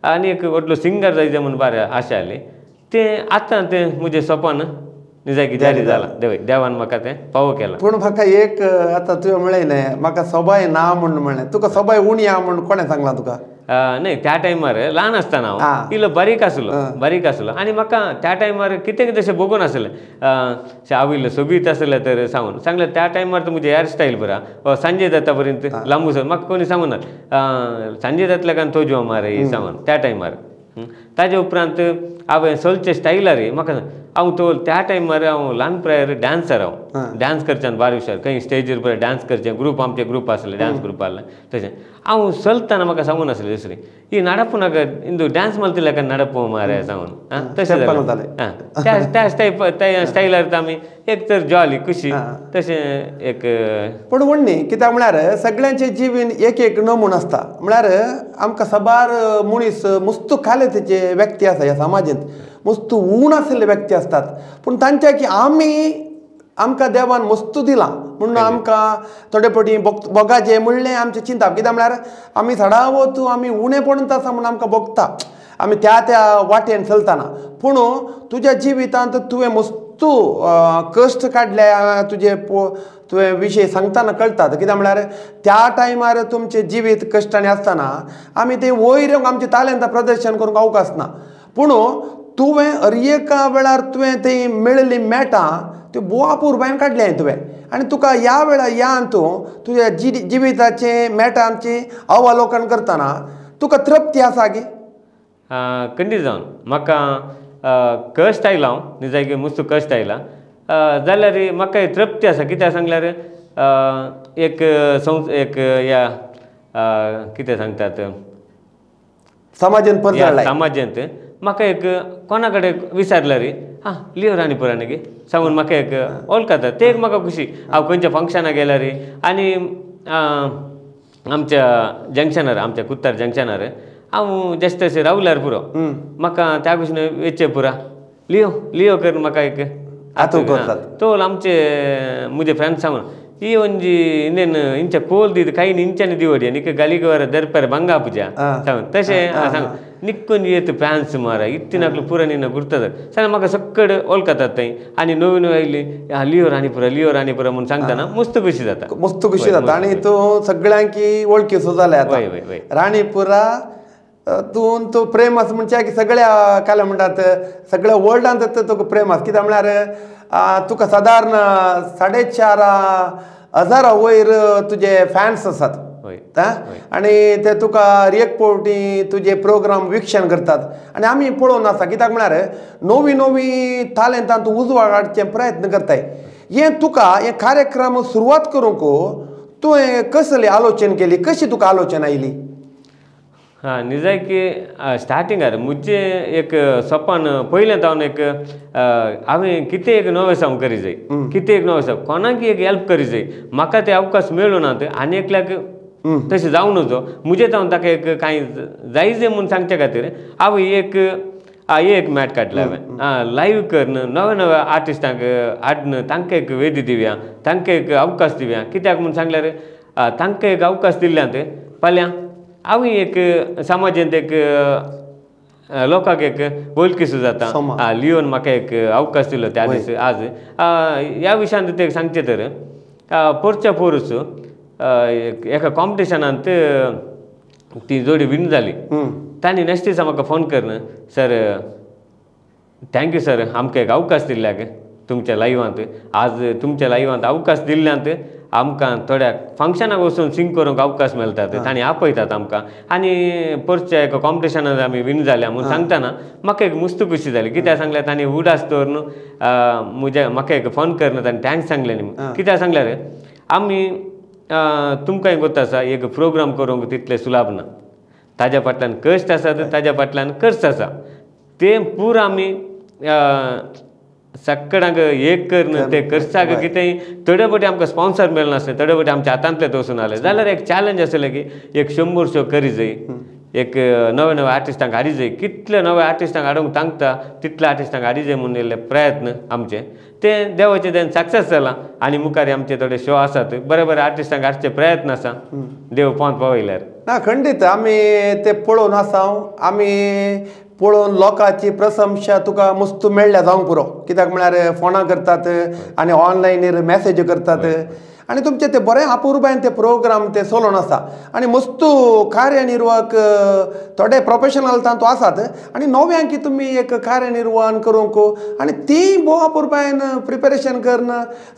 आनी एक व्हडलो सिंगर जायचें म्हूण बारी आशा आसली. तें आतां तें म्हजें सपन निजायकी जारी जालां. देवान म्हाका तें पावो केलां.
पूण म्हाका एक आतां तुवें म्हणलें न्हय म्हाका सोबाय ना म्हूण म्हणलें, तुका सोबाय उणी आहा म्हूण कोणें सांगलां तुका?
न्हय त्या टायमार ल्हान आसतना हांव इल्लो बारीक आसलो बारीक आसलो आनी म्हाका त्या टायमार कितें तशें बगून आसलें. हांव इल्लो सोबीत आसलें तर सांगून सांगलें त्या टायमार तर म्हजें हेअर स्टायल बरा संजय दत्ता पर्यंत लांबू सर म्हाका कोणी सांगूना संजय दत्तल्या कारण तो मारे सांगून त्या टायमार. ताजे उपरांत हांवें सोलचे स्टायलार म्हाका हांव तो त्या टायमार हांव ल्हान पिरायेर डांसर. हांव डांस करच्यान बारी हुशार खंय स्टेजीर बरें डांस करचें. ग्रूप आमचे ग्रूप आसले डांस ग्रूप आसले तशें हांव चलतना म्हाका सांगून आसलें दुसरी ही नाडपू नाका इंदू डांस मारतले का नाडपू मारे सांगून तशें जालें. त्या स्टायप त्या स्टायलार आमी एक तर जॉली खुशी तशें एक.
पूण व्हडली कित्याक म्हळ्यार सगळ्यांचे जिवीन एक एक नमून आसता. म्हळ्यार आमकां साबार मनीस मुस्त खालेतीचे व्यक्ती आसा ह्या समाजांत, मुस्त ऊण आशिल्ले व्यक्ती आसतात. पूण तांच्या की आमी आमकां देवान मस्तू दिलां म्हणून आमकां थोडे फावटी भोगाचें म्हणलें आमचें चिंतप. कित्याक म्हळ्यार आमी सडावत आमी उणेपणूच आसा म्हूण आमकां भोगता आमी त्या त्या वाटेन चलतना. पूण तुज्या जिवितांत तुवें मस्तू कश्ट काडले तुजे तुवें विशय सांगतना कळटात. कित्याक म्हळ्यार त्या टायमार तुमचें जिवीत कश्टांनी आसतना आमी तें वयर येवंक आमचें तालेंतां प्रदर्शन करूंक अवकाश ना. पूण तुवें हर एका वेळार तुवें ती मेळिल्ली मेटां त्यो बोवा पुरबायन काडलें तुवें आनी तुका ह्या वेळार ह्या तूं तुज्या जिविताचें मेटांचें अवलोकन करतना तुका तृप्ती आसा की?
खंडीत जावन म्हाका कश्ट आयला हांव निजायकी मुस्त कश्ट आयला जाल्यार म्हाका तृप्ती आसा. कित्याक सांगल्यार एक एक ह्या कितें सांगतात
समाजान परजळ्ळा
समाजांत म्हाका एक कोणा कडेन विचारल्यार आं लियो राणीपुरा न्ही सांगून म्हाका एक वळखता तें एक म्हाका खुशी. हांव खंयच्या फंक्शनाक गेल्यार आनी आमच्या जंक्शनार आमच्या कुत्तार जंक्शनार हांव जस्ट अशें रावल्यार पुरो म्हाका त्या भशेन वेचें पुरा लियो लियो करून म्हाका एक तो आमचे म्हजे फ्रेंड्स सांगून ಈ ಒಂಜಿ ಇನ್ನೇನು ಇಂಚ ಕೋಲ್ ದೀದ್ ಕೈನ್ ಇಂಚನೆ ದಿವಡಿ ನಿಕ್ಕ ಗಲಿಗವರ ದರ್ಪರೆ ಬಂಗ ಪೂಜಾ ತಶೆ सांग ನಿಕ್ಕೊಂಜಿ ಏತ್ ಫ್ಯಾನ್ಸ್ ಮಾರ ಇತ್ತಿನಕ್ಲು ಪೂರ ನಿನ್ನ ಗುರ್ತದ ಸಣ್ಣ म्हाका सक्कड वळखतात थंय आनी नवी नवी आयली लियो राणीपुरा लियो राणीपुरा म्हणून सांगतना मस्त खुशी जाता
मस्त खुशी जाता आनी तूं सगळ्यांकी वळखीचो जाले आतां राणीपुरा तूं तूं प्रेम आसा म्हणजे की सगळ्या काल्या म्हणटात सगळ्या वर्ल्डांत तुका प्रेम आसा कित्याक म्हळ्यार तुका सादारण 4,500 वयर तुजे फॅन्स आसात आनी ते तुका एक फावटी तुजे प्रोग्राम विक्षण करतात आनी आमी पळोवन आसा कित्याक म्हळ्यार नवी नवी तालेंतां तूं उजवाड हाडचे प्रयत्न करताय हें तुका हे कार्यक्रम सुरवात करूंक तुवें कसली आलोचन केली कशी तुका आलोचन आयली?
हां निजायकी स्टार्टिंगार मुझे एक सपन पयलें जावन एक हांवें कितें एक नवें सावन करी जाय कितें एक नवें सावन कोणाक एक हेल्प करी जाय म्हाका ते अवकाश मेळूं ना आनी एकल्याक तशें जावं नजो मुजे जावन ताका एक कांय जाय जाय म्हूण सांगचे खातीर हांव एक एक मॅट काडला हांवें लायव्ह करून नव्या नव्या आर्टिस्टांक हाडून तांकां एक वेदी दिवया तांकां एक अवकाश दिवया कित्याक म्हूण सांगल्यार तांकां एक अवकाश दिल्ल्यान फाल्यां हांव एक समाजांत एक लोकांक एक वळखीसो जाता लियोन म्हाका एक अवकाश दिलो त्या दीस आज ह्या विशयांत ते सांगचें तर पोरच्या पोरूच एका कॉम्पिटिशनांत ती जोडी विन जाली तांणी नेक्स्ट दिसा म्हाका फोन करून सर thank you sir आमकां एक अवकाश दिल्ल्याक तुमच्या लायव्हांत आज तुमच्या लायव्हांत अवकाश दिल्ल्यांत आमकां थोड्या फंक्शनाक वचून सिंग करूंक अवकाश मेळटात तांणी आपयतात आमकां आनी परच्या एका कॉम्पिटिशनान आमी विन जाल्या म्हूण सांगतना म्हाका एक मुस्त खुशी जाली कित्याक सांगल्यार तांणी उडास दवरून म्हज्या म्हाका एक फोन करून तांणी thanks सांगलें न्ही कित्याक सांगल्यार आमी तुमकांय गोत आसा एक प्रोग्राम करूंक तितलें सुलाभ ना ताज्या फाटल्यान कश्ट आसा ताज्या फाटल्यान खर्च आसा ते पुरा आमी सगळ्यांक एक करून ते खर्चाक कितेंय थोडे फावटी आमकां स्पॉन्सर मेळनासलें थोडे फावटी आमच्या हातांतलें वचून आसलें जाल्यार एक चॅलेंज आसलें की एक 100 शो करी जाय एक नवे नवे आर्टिस्टांक हाडी जाय कितले नवे आर्टिस्टांक हाडूंक तांकता तितले आर्टिस्टांक हाडी जाय म्हूण इल्ले प्रयत्न आमचे ते देवाचे देन सक्सेस जाला आनी मुखार आमचे थोडे शो आसात बरे बरे आर्टिस्टांक हाडचे प्रयत्न आसा देव पोंत पावयल्यार
ना खंडीत आमी ते पळोवन आसा आमी पळोवन लोकांची प्रशंसा तुका मस्त मेळ्ळ्या जावंक पुरो कित्याक म्हळ्यार फोनां करतात आनी ऑनलायनीर मॅसेज करतात आनी तुमचे ते बरें अपुरबायेन ते प्रोग्राम ते चलोवन आसा आनी मस्त कार्यनिर्वाहक थोडे प्रोफेशनल तातूंत आसात आनी नव्यांकी तुमी एक कार्यनिर्वहण करूंक आनी ती भोव अपुरबायेन प्रिपेरेशन करून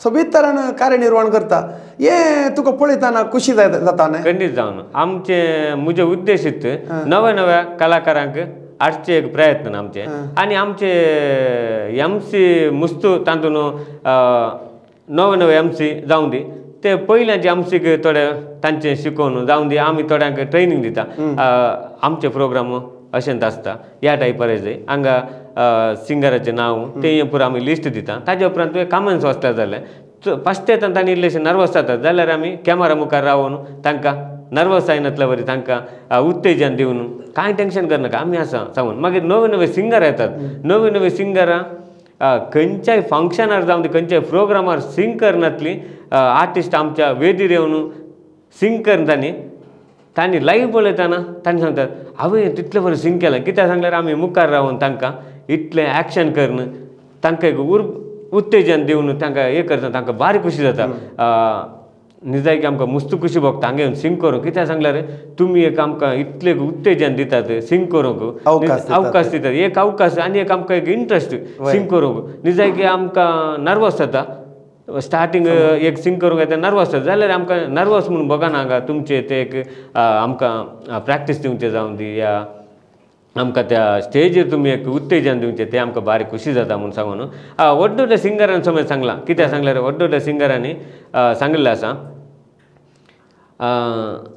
सोबीत तरान कार्यनिर्वहण करता हें तुका पळयतना खुशी जाता न्ही
खंडीत जावन आमचे म्हजे उद्देशीत नव्या नव्या कलाकारांक हाडचे एक प्रयत्न आमचे आनी आमचे एम सी मुस्तू तातूंत नवे नवे एम सी जावं दी ते पयल्याचे एमसीक थोडे तांचे शिकोवन जावं दी आमी थोड्यांक ट्रेनींग दिता आमचे प्रोग्राम अशेंच आसता ह्या टायपार जाय हांगा सिंगराचें नांव तें पुरो आमी लिस्ट दिता ताजे उपरांत तुवें कमेंट्स वाचता जाल्यार फस्ट येतना तांणी इल्लेशे नर्वस जातात जाल्यार आमी कॅमेरा मुखार रावन तांकां नर्वस जायनातल्या वरी तांकां उत्तेजन दिवन कांय टेंशन करनाका आमी आसा सांगून मागीर नवे नवे सिंगर येतात नवे नवे सिंगरां खंयच्याय फंक्शनार जावं खंयच्याय प्रोग्रामार सिंग करनातली आर्टिस्ट आमच्या वेदीर येवन सिंग करून तांणी तांणी लायव्ह पळयतना तांणी सांगतात हांवें तितलें बरें सिंग केलें कित्याक सांगल्यार आमी मुखार रावन तांकां इतलें एक्शन करून तांकां एक उत्तेजन दिवन तांकां हें करता तांकां भारी खुशी जाता निजायकी आमकां मुस्त खुशी भोगता हांगा येवन सिंग करूंक कित्याक सांगल्यार तुमी एक आमकां इतलें उत्तेजन दितात सिंग करूंक अवकाश दितात एक अवकाश आनी एक आमकां एक इंट्रस्ट सिंग करूंक निजायकी आमकां नर्वस जाता स्टार्टींग एक सिंग करूंक येता नर्वस जाता जाल्यार आमकां नर्वस म्हूण बगना हांगा तुमचें ते एक आमकां प्रॅक्टीस दिवचें जावं दी या आमकां त्या स्टेजीर तुमी एक उत्तेजन दिवचें तें आमकां बारीक खुशी जाता म्हूण सांगून व्हड व्हडल्या सिंगरान समज सांगलां कित्याक सांगल्यार व्हड व्हडल्या सिंगरांनी सांगिल्लें आसा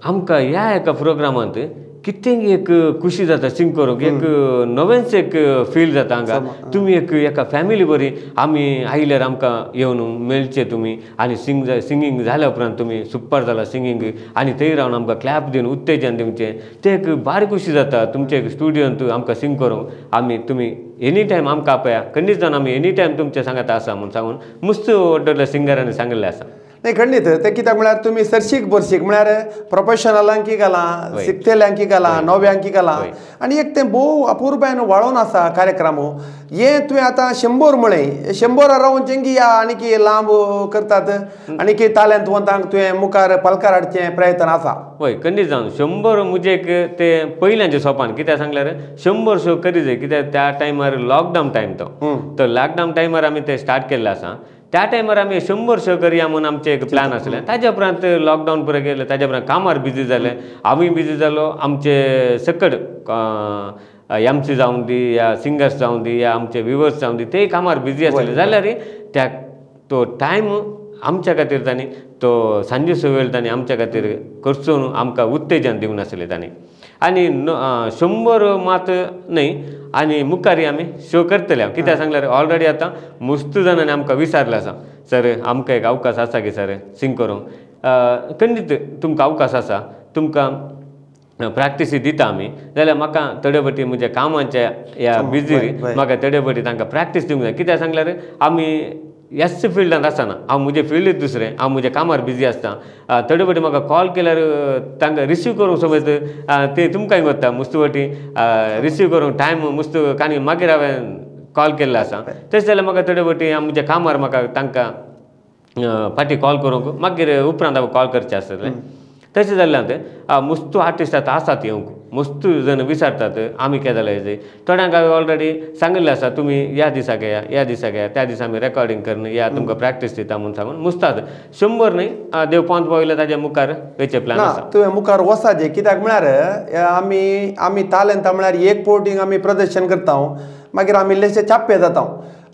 आमकां ह्या एका प्रोग्रामांत कितें एक खुशी जाता सिंग करूंक एक नवेंच एक फील जाता हांगा तुमी एक एका फॅमिली बरी आमी आयल्यार आमकां येवन मेळचे तुमी आनी सिंगींग जाल्या उपरांत तुमी सुपर जाला सिंगींग आनी थंय रावन आमकां क्लॅप दिवन उत्तेजन दिवचें तें एक बारीक खुशी जाता तुमचे एक स्टुडियोंत आमकां सिंग करूंक आमी तुमी एनी टायम आमकां आपया खंडीत जावन आमी एनी टायम तुमच्या सांगात आसा म्हूण सांगून मुस्त व्हड व्हडल्या सिंगरांनी सांगिल्लें आसा
नाही खंडीत ते कित्याक म्हळ्यार तुमी सर्शीक बर्शीक म्हळ्यार प्रोफेशनलांकी घालां शिकतेल्यांकी घालां नव्यांकी घालां आनी एक तें भोव अपुरबायेन वाळोवन आसा कार्यक्रम हे तुवें आतां 100 म्हळें 100 रावन चेंगी या आनीक लांब करतात आनी ताल्यांत वतांक तुवें मुखार पलकार हाडचें प्रयत्न आसा
हय खंडीत जावन 100 म्हजें एक तें पयल्यांचें सोपान कित्याक सांगल्यार 100 शो करी जाय कित्याक त्या टायमार लॉकडावन टायम तो लॉकडावन टायमार आमी ते स्टार्ट केल्लें आसा त्या टायमार आमी 100 शो करया म्हूण आमचें एक प्लॅन आसलें ताज्या उपरांत लॉकडावन पुरो गेलें ताज्या उपरांत कामार बिजी जालें आमी बिजी जालो आमचे सकट एम सी जावं दी या सिंगर्स जावं दी या आमचे व्युवर्स जावं दी ते कामार बिजी आसले जाल्यार त्या तो टायम आमच्या खातीर तांणी तो सांजेचो वेळ तांणी आमच्या खातीर करचो न्हू आमकां उत्तेजन दिवन आसलें तांणी आनी 100 मात न्हय आनी मुखार आमी शो करतले कित्याक सांगल्यार ऑलरेडी आतां मुस्त जाणांनी आमकां विचारलें आसा सर आमकां एक अवकाश आसा की सर सिंग करूंक खंडीत तुमकां अवकाश आसा तुमकां प्रॅक्टीस दिता आमी जाल्यार म्हाका थोडे फावटी म्हज्या कामाच्या ह्या बिजी म्हाका थोडे फावटी तांकां प्रॅक्टीस दिवंक जाय. कित्याक सांगल्यार आमी ह्याच फिल्डांत आसना, हांव म्हजें फिल्डूच दुसरें, हांव म्हज्या कामार बिजी आसता. थोडे फावटी म्हाका कॉल केल्यार तांकां रिसीव करूंक समज ते तुमकांय वता मुस्त फावटी रिसीव करूंक टायम मुस्त काणी मागीर हांवें कॉल केल्लो आसा. तशें जाल्यार म्हाका थोडे फावटी म्हज्या कामार म्हाका तांकां फाटीं कॉल करूंक मागीर उपरांत हांव कॉल करचें आसतलें. तशें जाल्ल्यान मुस्तू आर्टिस्ट आतां आसात येवंक मुस्तू जण विचारतात आमी केदां जाय. थोड्यांक हांवें ऑलरेडी सांगिल्लें आसा तुमी ह्या दिसाक येया ह्या दिसाक येया त्या दिसा आमी रेकॉर्डिंग करून या तुमकां प्रॅक्टीस दिता म्हूण सांगून मुस्तात 100 न्हय देव पावत पावयल्या ताज्या मुखार वयचे प्लॅन आसा.
तुवें मुखार वचपाचें कित्याक म्हळ्यार आमी आमी तालेंतां म्हळ्यार एक पोर्टींग आमी प्रदर्शन करता मागीर आमी इल्लेशे चाप्पे जाता.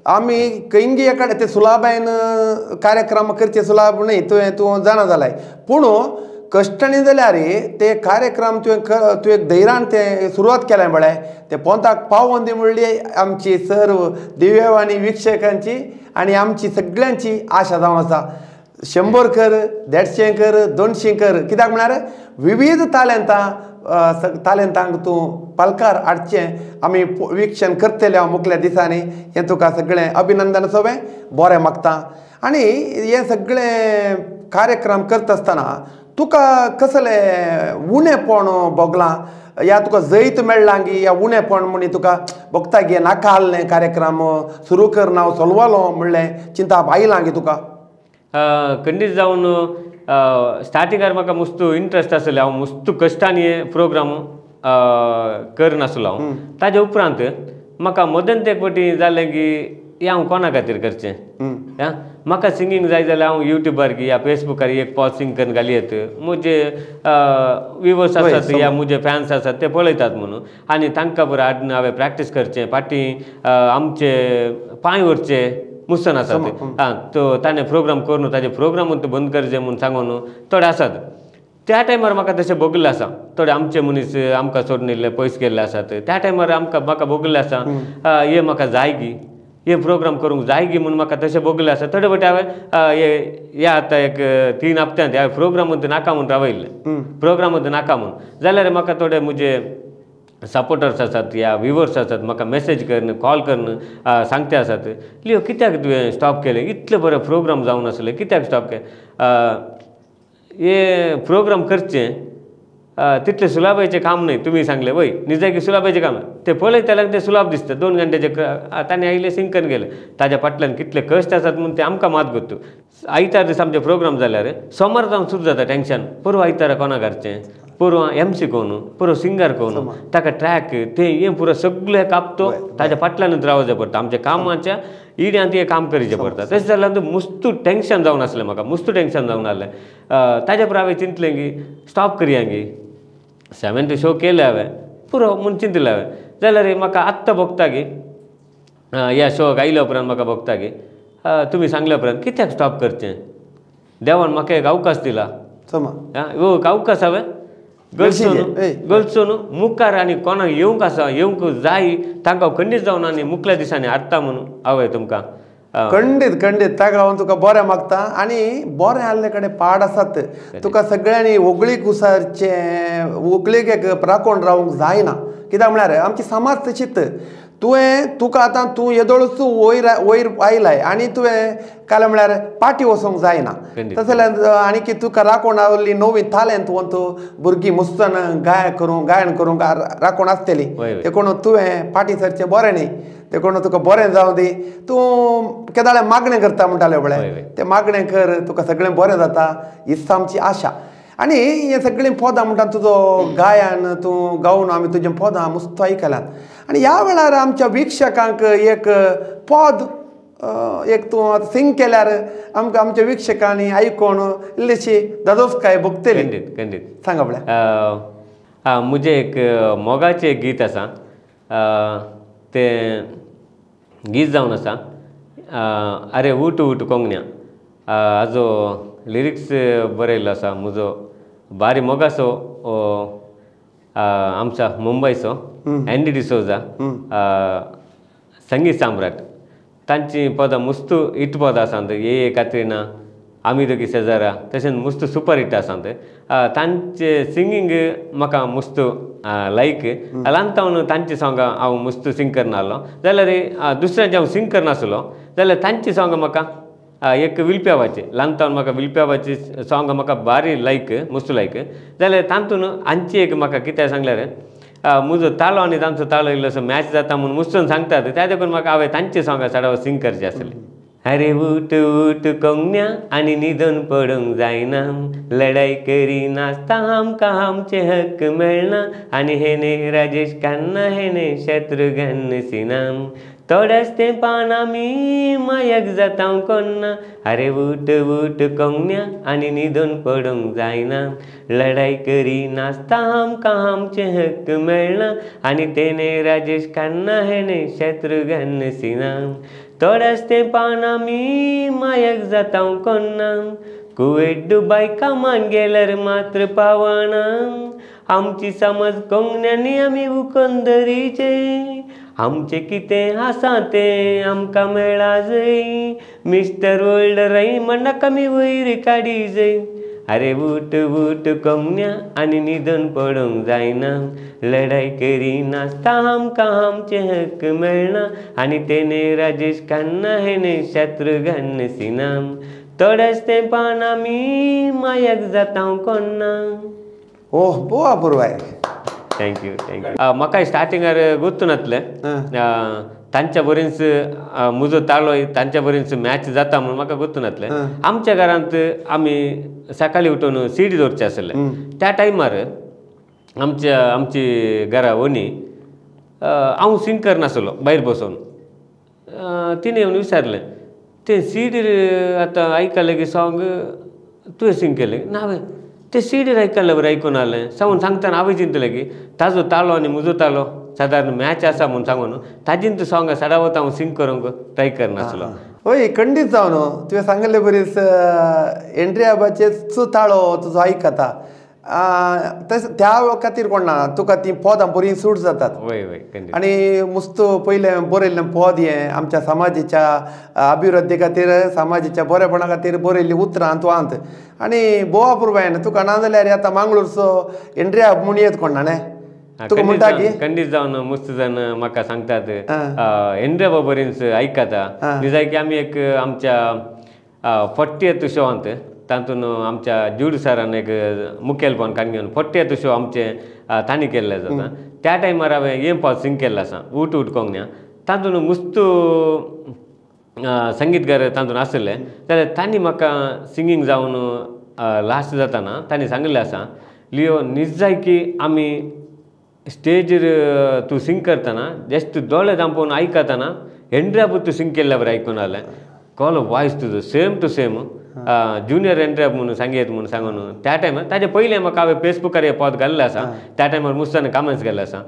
आमी खंयगी एका ते सुलाबायन कार्यक्रम करचे सुलाब न्हय तुवें तूं जाणा जालाय पूण कश्टांनी जाल्यार ते कार्यक्रम तुवें तुवें एक धैर्यान ते सुरवात केलें पळय ते पोंताक पावोन दी म्हणली आमची सर्व दिव्यवाणी वीक्षकांची आनी आमची सगळ्यांची आशा जावन आसा. 100 कर 150 कर 200 कर कित्याक म्हळ्यार विविध तालेंतां तालेंतांक तूं पालकार हाडचें आमी विक्षण करतले हांव मुखल्या दिसांनी हें तुका सगळें अभिनंदन सोबें बरें मागता. आनी हें सगळें कार्यक्रम करता आसतना तुका कसलें उणेपण भोगलां या तुका जैत मेळ्ळां गी या उणेपण म्हणी तुका भोगता गे नाका आहलें कार्यक्रम सुरू करना हांव चलवलो म्हणलें चिंताप आयलां गी तुका?
खंडीत जावन स्टार्टिंगार म्हाका मुस्तू इंट्रस्ट आसलें, हांव मुस्तू कश्टांनी हे प्रोग्राम करनासलो हांव. ताजे उपरांत म्हाका मदन ते फावटी जालें की हें हांव कोणा खातीर करचें, म्हाका सिंगींग जाय जाल्यार हांव युट्यूबार या फेसबुकार एक पॉज सिंग करून घाली येत म्हजे व्युवर्स आसात या म्हजे फॅन्स आसात ते पळयतात म्हणून आनी तांकां बरें हाडून हांवें प्रॅक्टीस करचें फाटीं आमचे पांय व्हरचे मुसन आसात आं तो ताणें प्रोग्राम करून ताजे प्रोग्राम बंद करचे म्हूण सांगून थोडे आसात. त्या टायमार म्हाका तशें भोगल्लें आसा. थोडे आमचे मनीस आमकां सोडून येयल्ले पयस गेल्ले आसात त्या टायमार आमकां म्हाका भोगल्लें आसा हें म्हाका जाय गी हे प्रोग्राम करूंक जाय गी म्हूण म्हाका तशें भोगलें आसा. थोडे फावटी हांवें हे आतां एक 3 हप्त्यांत ह्या प्रोग्राम नाका म्हूण रावयल्लें प्रोग्राम नाका म्हूण जाल्यार म्हाका थोडे म्हजे सपोर्टर्स आसात या व्युवर्स आसात म्हाका मॅसेज करून कॉल करून सांगते आसात लियो कित्याक तुवें स्टॉप केलें इतले बरें प्रोग्राम जावन आसलें कित्याक स्टॉप केलें. हे प्रोग्राम करचें तितलें सुलाबायचें काम न्हय तुमी सांगलें वय निजाकी सुलाबायचें काम तें पळयतल्याक तें सुलाब दिसता 2 घंट्याचे ताणें आयलें सिंग करून गेलें ताज्या फाटल्यान कितले कश्ट आसात म्हूण तें आमकां मात गोत्तू. आयतार दिसा आमचें प्रोग्राम जाल्यार सोमार जावन सुरू जाता टेंशन पोरवां आयतारा कोणाक हाडचें पोरवां एमसी कोण पुरो सिंगर कोण ताका ट्रॅक तें हें पुरो सगळें कापतो ताज्या फाटल्यानूच रावचें पडटा आमच्या कामाच्या इड्यांत हें काम करचें पडटा. तशें जाल्यार मुस्तू टेंशन जावन आसलें म्हाका मुस्तू टेंशन जावन आसलें. ताज्या पयर हांवें चिंतलें की स्टॉप करया गी 7 शो केले हांवें पुरो म्हूण चिंतलें हांवें जाल्यार म्हाका आत्तां भोगता की ह्या शोक आयल्या उपरांत म्हाका भोगता की तुमी सांगल्या उपरांत कित्याक स्टॉप करचें देवान म्हाका एक अवकाश दिला हो एक अवकाश हांवें गलचो न्हू मुखार आनी कोणाक येवंक आसा येवंक जाय तांकां खंडीत जावन आनी मुखल्या दिसांनी हाडटा म्हणून हांवें तुमकां
खंडीत खंडीत ताका हांव तुका बरें मागता. आनी बरें आहले कडेन पाड आसात तुका सगळ्यांनी होगळीक उसारचें होगळीक एक राखून रावंक जायना कित्याक म्हळ्यार आमची समाज तशीच तुवें तुका आतां तूं येदोळूच वयर वयर आयलाय आनी तुवें काल म्हळ्यार पाटी वचोंक जायना तशें जाल्यार आनी की तुका राखून आवडली नवी तालेंत वंत भुरगीं मुस्तान गायन करूंक राखून आसतली देखून तुवें पाटी सरचें बरें न्ही देखून तुका बरें जावं दी. तूं केदाळे मागणें करता म्हणटालें पळय तें मागणें कर तुका सगळें बरें जाता हीच आमची आशा. आनी हें सगळीं पदां म्हणटा तुजो गायन तूं गावन आमी तुजें पदां मुस्त आयकल्यात. आनी ह्या वेळार आमच्या वीक्षकांक एक पद एक तूं सिंग केल्यार आमकां आमच्या वीक्षकांनी आयकून इल्लीशी दादोसकाय भोगतली.
खंडीत खंडीत
सांगा पळय.
म्हजें एक मोगाचें एक गीत आसा तें गीत जावन आसा अरे उठ उठ कोंगण्या हाजो लिरिक्स बरयल्लो आसा म्हजो बारी मोगाचो आमच्या मुंबयचो एनडी डिसोजा संगीत सम्राट तांची पदां मुस्तू it पदां आसा ये कात्रिना आमी दोगी शेजारा तशेंच मुस्त सुपर हिट आसात तांचे सिंगींग म्हाका मुस्त लायक ल्हान तावन तांची सोंगां हांव मुस्त सिंग करनासलो जाल्यार दुसऱ्यांचे हांव सिंग करनासलो जाल्यार तांची सोंगां म्हाका एक विल्प्यावाचे ल्हान तावन म्हाका विल्प्यावाची सोंगां म्हाका बारी लायक मुस्त लायक जाल्यार तातूंत हांची एक म्हाका कितें सांगल्यार म्हजो तालो आनी तांचो तालो इल्लोसो मॅच जाता म्हूण मुस्तून सांगतात त्या देखून म्हाका हांवें तांची सोंगां चडावत सिंग करची आसली. अरे उठ उठ कोंगण्या आनी न्हिदून पडूंक जायना लढाई करिनासता आमकां आमचे हक्क मेळना आनी हेणे राजेश खन्ना हेणे शत्रुघ्न सिन्हा थोड्याच तेंपान आमी मायक जाता कोन्ना अरे उठ उठ कोंगण्या आनी न्हिदून पडूंक जायना लढाई करिनासता आमकां आमचे हक्क मेळना आनी तेणे राजेश खन्ना हेणे शत्रुघ्न सिन्हा थोड्याच तेंपान आमी मायक जाता कोन्ना कुवेट दुबाय कामान गेल्यार मात्र पावना आमची समज कोंगण्यांनी आमी उकोन धरीचे आमचें कितें आसा तें आमकां मेळा जय मिस्टर वर्ल्ड राय म्हणनाका आमी वयर काडी जय अरे उठ उठ कोंगण्या आनी न्हिदून पडूंक जायना लढाई करिनासता आमकां आमचे हक्क मेळना आनी तेणे राजेश खन्ना हेणे शत्रुघ्न सिन्हा थोड्याच तेंपान आमी मायक जाता कोन्ना.
ओह बोवा पुरवाय.
Thank you thank you. म्हाका स्टार्टिंगार गोत्तू नासलें तांच्या बरींच म्हजो ताळो तांच्या बरींच मॅच जाता म्हणून म्हाका गोत्तू नासलें. आमच्या घरांत आमी सकाळी उठून सीडी दवरचे आसले त्या टायमार आमच्या आमची घरा वनी हांव सिंग करनासलो भायर बसून तिणें येवन विचारलें तें सीडीर आतां आयकलें की सोंग तुवें सिंग केलें ना हांवें ते सीडीर आयकल्ले बरें आयकून आसलें सांगून सांगतना हांवें चिंतलें की ताजो तालो आनी म्हजो तालो सादारण मॅच आसा म्हूण सांगून ताजीन सोंगां सदांच हांव सिंग करूंक ट्राय करनासलो.
हय खंडीत जावन तुवें सांगिल्ले बरीच एंड्री आबाचेच ताळो तुजो आयकता तशें त्या खातीर कोण ना तुका तीं पदां बरीं सूट जातात.
वय वय खंडीत.
आनी मुस्त पयलें बरयल्लें पद हें आमच्या समाजाच्या अभिवृद्धी खातीर समाजाच्या बरेपणा खातीर बरयल्लीं उतरां तुवांत आनी बोवा पुरवायन तुका ना जाल्यार आतां मांगलोरचो एंड्री आब म्हूण येत कोण ना न्ही तुका म्हणटा की
खंडीत जावन मस्त जाण म्हाका सांगतात एंड्री आबा बरींच आयकता निजाय की आमी एक आमच्या फोर्टियथ शोवांत तातूंत आमच्या ज्यूड सरान एक मुखेलपण काडून घेवन फोर्टियथ शो आमचे तांणी केल्ले जाता त्या टायमार हांवें हें पद सिंग केल्लें आसा उठ उठ कोंगण्या तातूंत मुस्त संगीतकार तातूंत आशिल्ले जाल्यार तांणी म्हाका सिंगींग जावन लास्ट जाताना तांणी सांगिल्लें आसा लियो निजाय की आमी स्टेजीर तूं सिंग करतना जस्ट दोळे धांपोवन आयकतना एंड्री आबू तूं सिंग केल्ल्या बरें आयकून आसलें कॉल वॉयस तुजो same to same junior Andre म्हणून सांगयत म्हणून सांगून त्या टायमार ताजे पयलें म्हाका हांवें फेसबुकार हें पद घाल्लें आसा त्या टायमार मुस्तान कमेंट्स गेल्ले आसा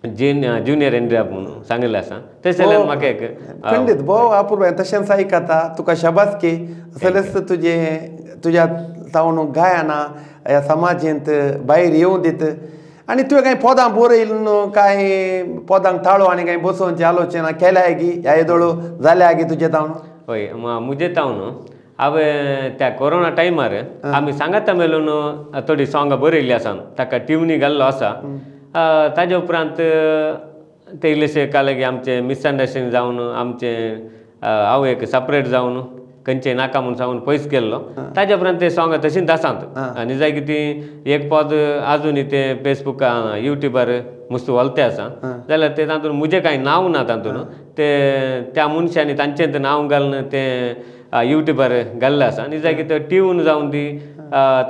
ज्युनियर एंड्री म्हणून सांगिल्लें आसा तशें जाल्यार म्हाका एक
खंडीत भोव अपुरबाय तशेंच आयकता तुका शाबासकी असलेच तुजें तुज्या तावन गायना ह्या समाजेंत भायर येवं दीत आनी तुवें कांय पदां बरयल् कांय पदांक ताळो आनी कांय बसोवची आलोचना केल्या गी ह्या येदोळ जाल्या गी तुजें तावन?
हय म्हजें तावन हांवें त्या कोरोना टायमार आमी सांगाता मेळून थोडीं सोंगां बरयल्लीं आसा ताका ट्युनी घाल्लो आसा ताजे उपरांत ते इल्लेशे काल की आमचें मिसअंडरस्टँडींग जावन आमचें हांव एक सपरेट जावन खंयचें नाका म्हूण सांगून पयस केल्लो ताजे उपरांत ते सोंगां तशींच आसात आनी जाय की ती एक पद आजुनूय तें फेसबुका युट्यूबार मुस्त वलते आसा जाल्यार ते तातूंत म्हजें कांय नांव ना तातूंत ते त्या मनशांनी तांचें नांव घालून तें युट्यूबार घाल्लें आसा आनी जाय की ते ट्यून जावन ती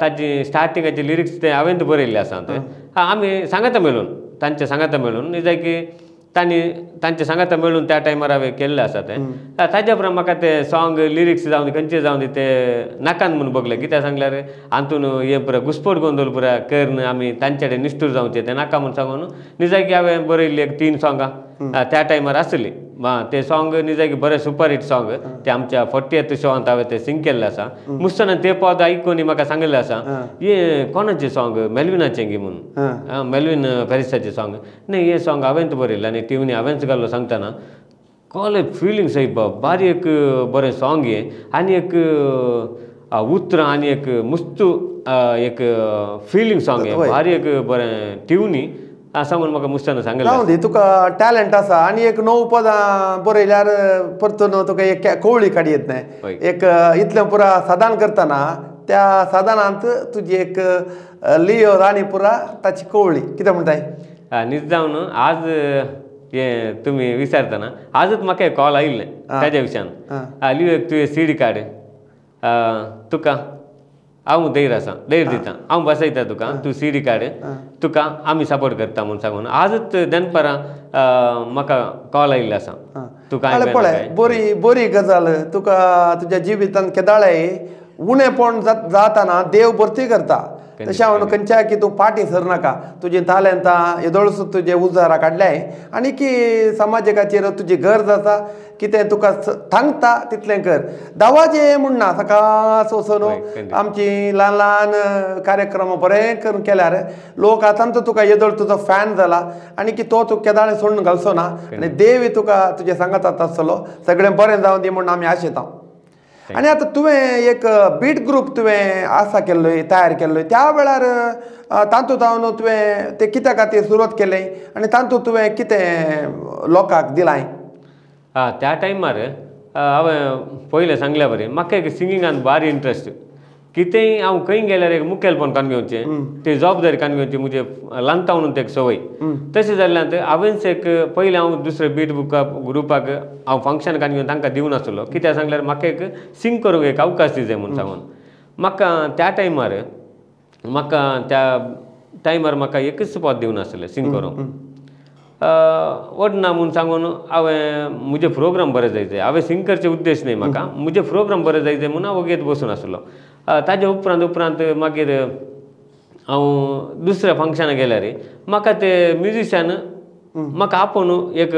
ताजी स्टार्टिंगाचे लिरिक्स ते हांवें बरयल्ले आसा ते आमी सांगाता मेळून तांचे सांगाता मेळून जाय की तांणी तांचे सांगाता मेळून त्या टायमार हांवें केल्लें आसा तें ताज्या उपरांत म्हाका तें सोंग लिरिक्स जावन खंयचे जावन ते नाकान म्हूण बगलें कित्याक सांगल्यार हातून हें पुरा घुस्पट गोंदळ पुरा करून आमी तांचे कडेन निश्ठूर जावचें तें नाका म्हूण सांगून निजाय की हांवें बरयल्ली एक 3 सोंगां त्या टायमार आसली ते सोंग निजाय की बरें सुपर हिट सोंग ते आमच्या 40th शोवांत हांवें तें सिंग केल्लें आसा मुस्तान ते पद आयकून म्हाका सांगिल्लें आसा हें कोणाचें सोंग मेल्विनाचें गी म्हणून मेल्विन पॅरिसाचें सोंग न्ही हें सोंग हांवेंच बरयलें आनी ट्युनी हांवेंच घाल्लो सांगतना कॉले फिलिंग साहेब बारी एक बरें सॉंग हें आनी एक उतरां आनी एक मुस्तू एक फिलिंग सॉंग हें बारी एक बरें ट्यूनी सांगून म्हाका मुस्तान सांगलें.
जावं दी तुका टॅलंट आसा आनी एक नव पदां बरयल्यार परतून तुका एक कोवळी काडी येत न्हय एक इतलें पुरा सादान करतना त्या सादानांत तुजी एक लियो राणी पुरा ताची कोवळी कितें म्हणटाय?
नीज जावन आज हें तुमी विचारतना आजच म्हाका एक कॉल आयिल्लें ताज्या विशयान लियो एक तुवें सीडी काड तुका हांव धैर्य आसा धैर्य दिता हांव बसयता तुका तूं सीडी काड तुका आमी सपोर्ट करता म्हूण सांगून आजच दनपारां म्हाका कॉल आयिल्लो आसा तुका.
पळय बरी बरी गजाल तुका तुज्या जिवितांत केदाळें उणेपण जाताना देव भरती करता तशें हांव खंयच्याय की तूं फाटीं सरनाका तुजी तालेंतां येदोळसो तुजे उजारा काडल्याय आनी की समाजा खातीर तुजी गरज आसा कितें तुका थांगता तितलें कर. दावाजें म्हूण ना सकाळ वचून आमची ल्हान ल्हान कार्यक्रम बरें करून केल्यार लोक आतां तर तुका येदोळ तुजो फॅन जाला आनी की तो तुका केदाळें सोडून घालचो ना आनी देव तुका तुजें सांगात आसतलो. सगळें बरें जावं दी म्हूण आमी आशेता. आनी आतां तुवें एक बीट ग्रूप तुवें आसा केल्लो तयार केल्लो त्या वेळार तातूंत हांव तुवें तें कित्या खातीर सुरवात केलें आनी तातूंत तुवें कितें लोकांक दिलां?
त्या टायमार हांवें पयलें सांगल्या बरें म्हाका एक सिंगिंगान भारी इंट्रस्ट कितेंय हांव खंय गेल्यार एक मुखेलपण काडून घेवचें ती जबाबदारी काडून घेवची म्हजे ल्हानता म्हणून एक संवय. तशें जाल्ल्यान हांवेंच एक पयलें हांव दुसरे बीट बुका ग्रुपाक हांव फंक्शन काडून घेवन तांकां दिवन आसलो कित्याक सांगल्यार म्हाका एक सिंग करूंक एक अवकाश दिजाय म्हूण सांगून म्हाका त्या टायमार म्हाका एकच पद दिवन आसलें सिंग करूंक वडना म्हूण सांगून हांवें म्हजे प्रोग्राम बरें जाय जाय हांवें सिंग करचे उद्देश न्हय म्हाका म्हजे प्रोग्राम बरें जाय जाय म्हूण हांव वगेत बसून आसलो. ताजे उपरांत उपरांत मागीर हांव दुसऱ्या फंक्शनाक गेल्यार म्हाका ते म्युजिशियन म्हाका आपोवन एक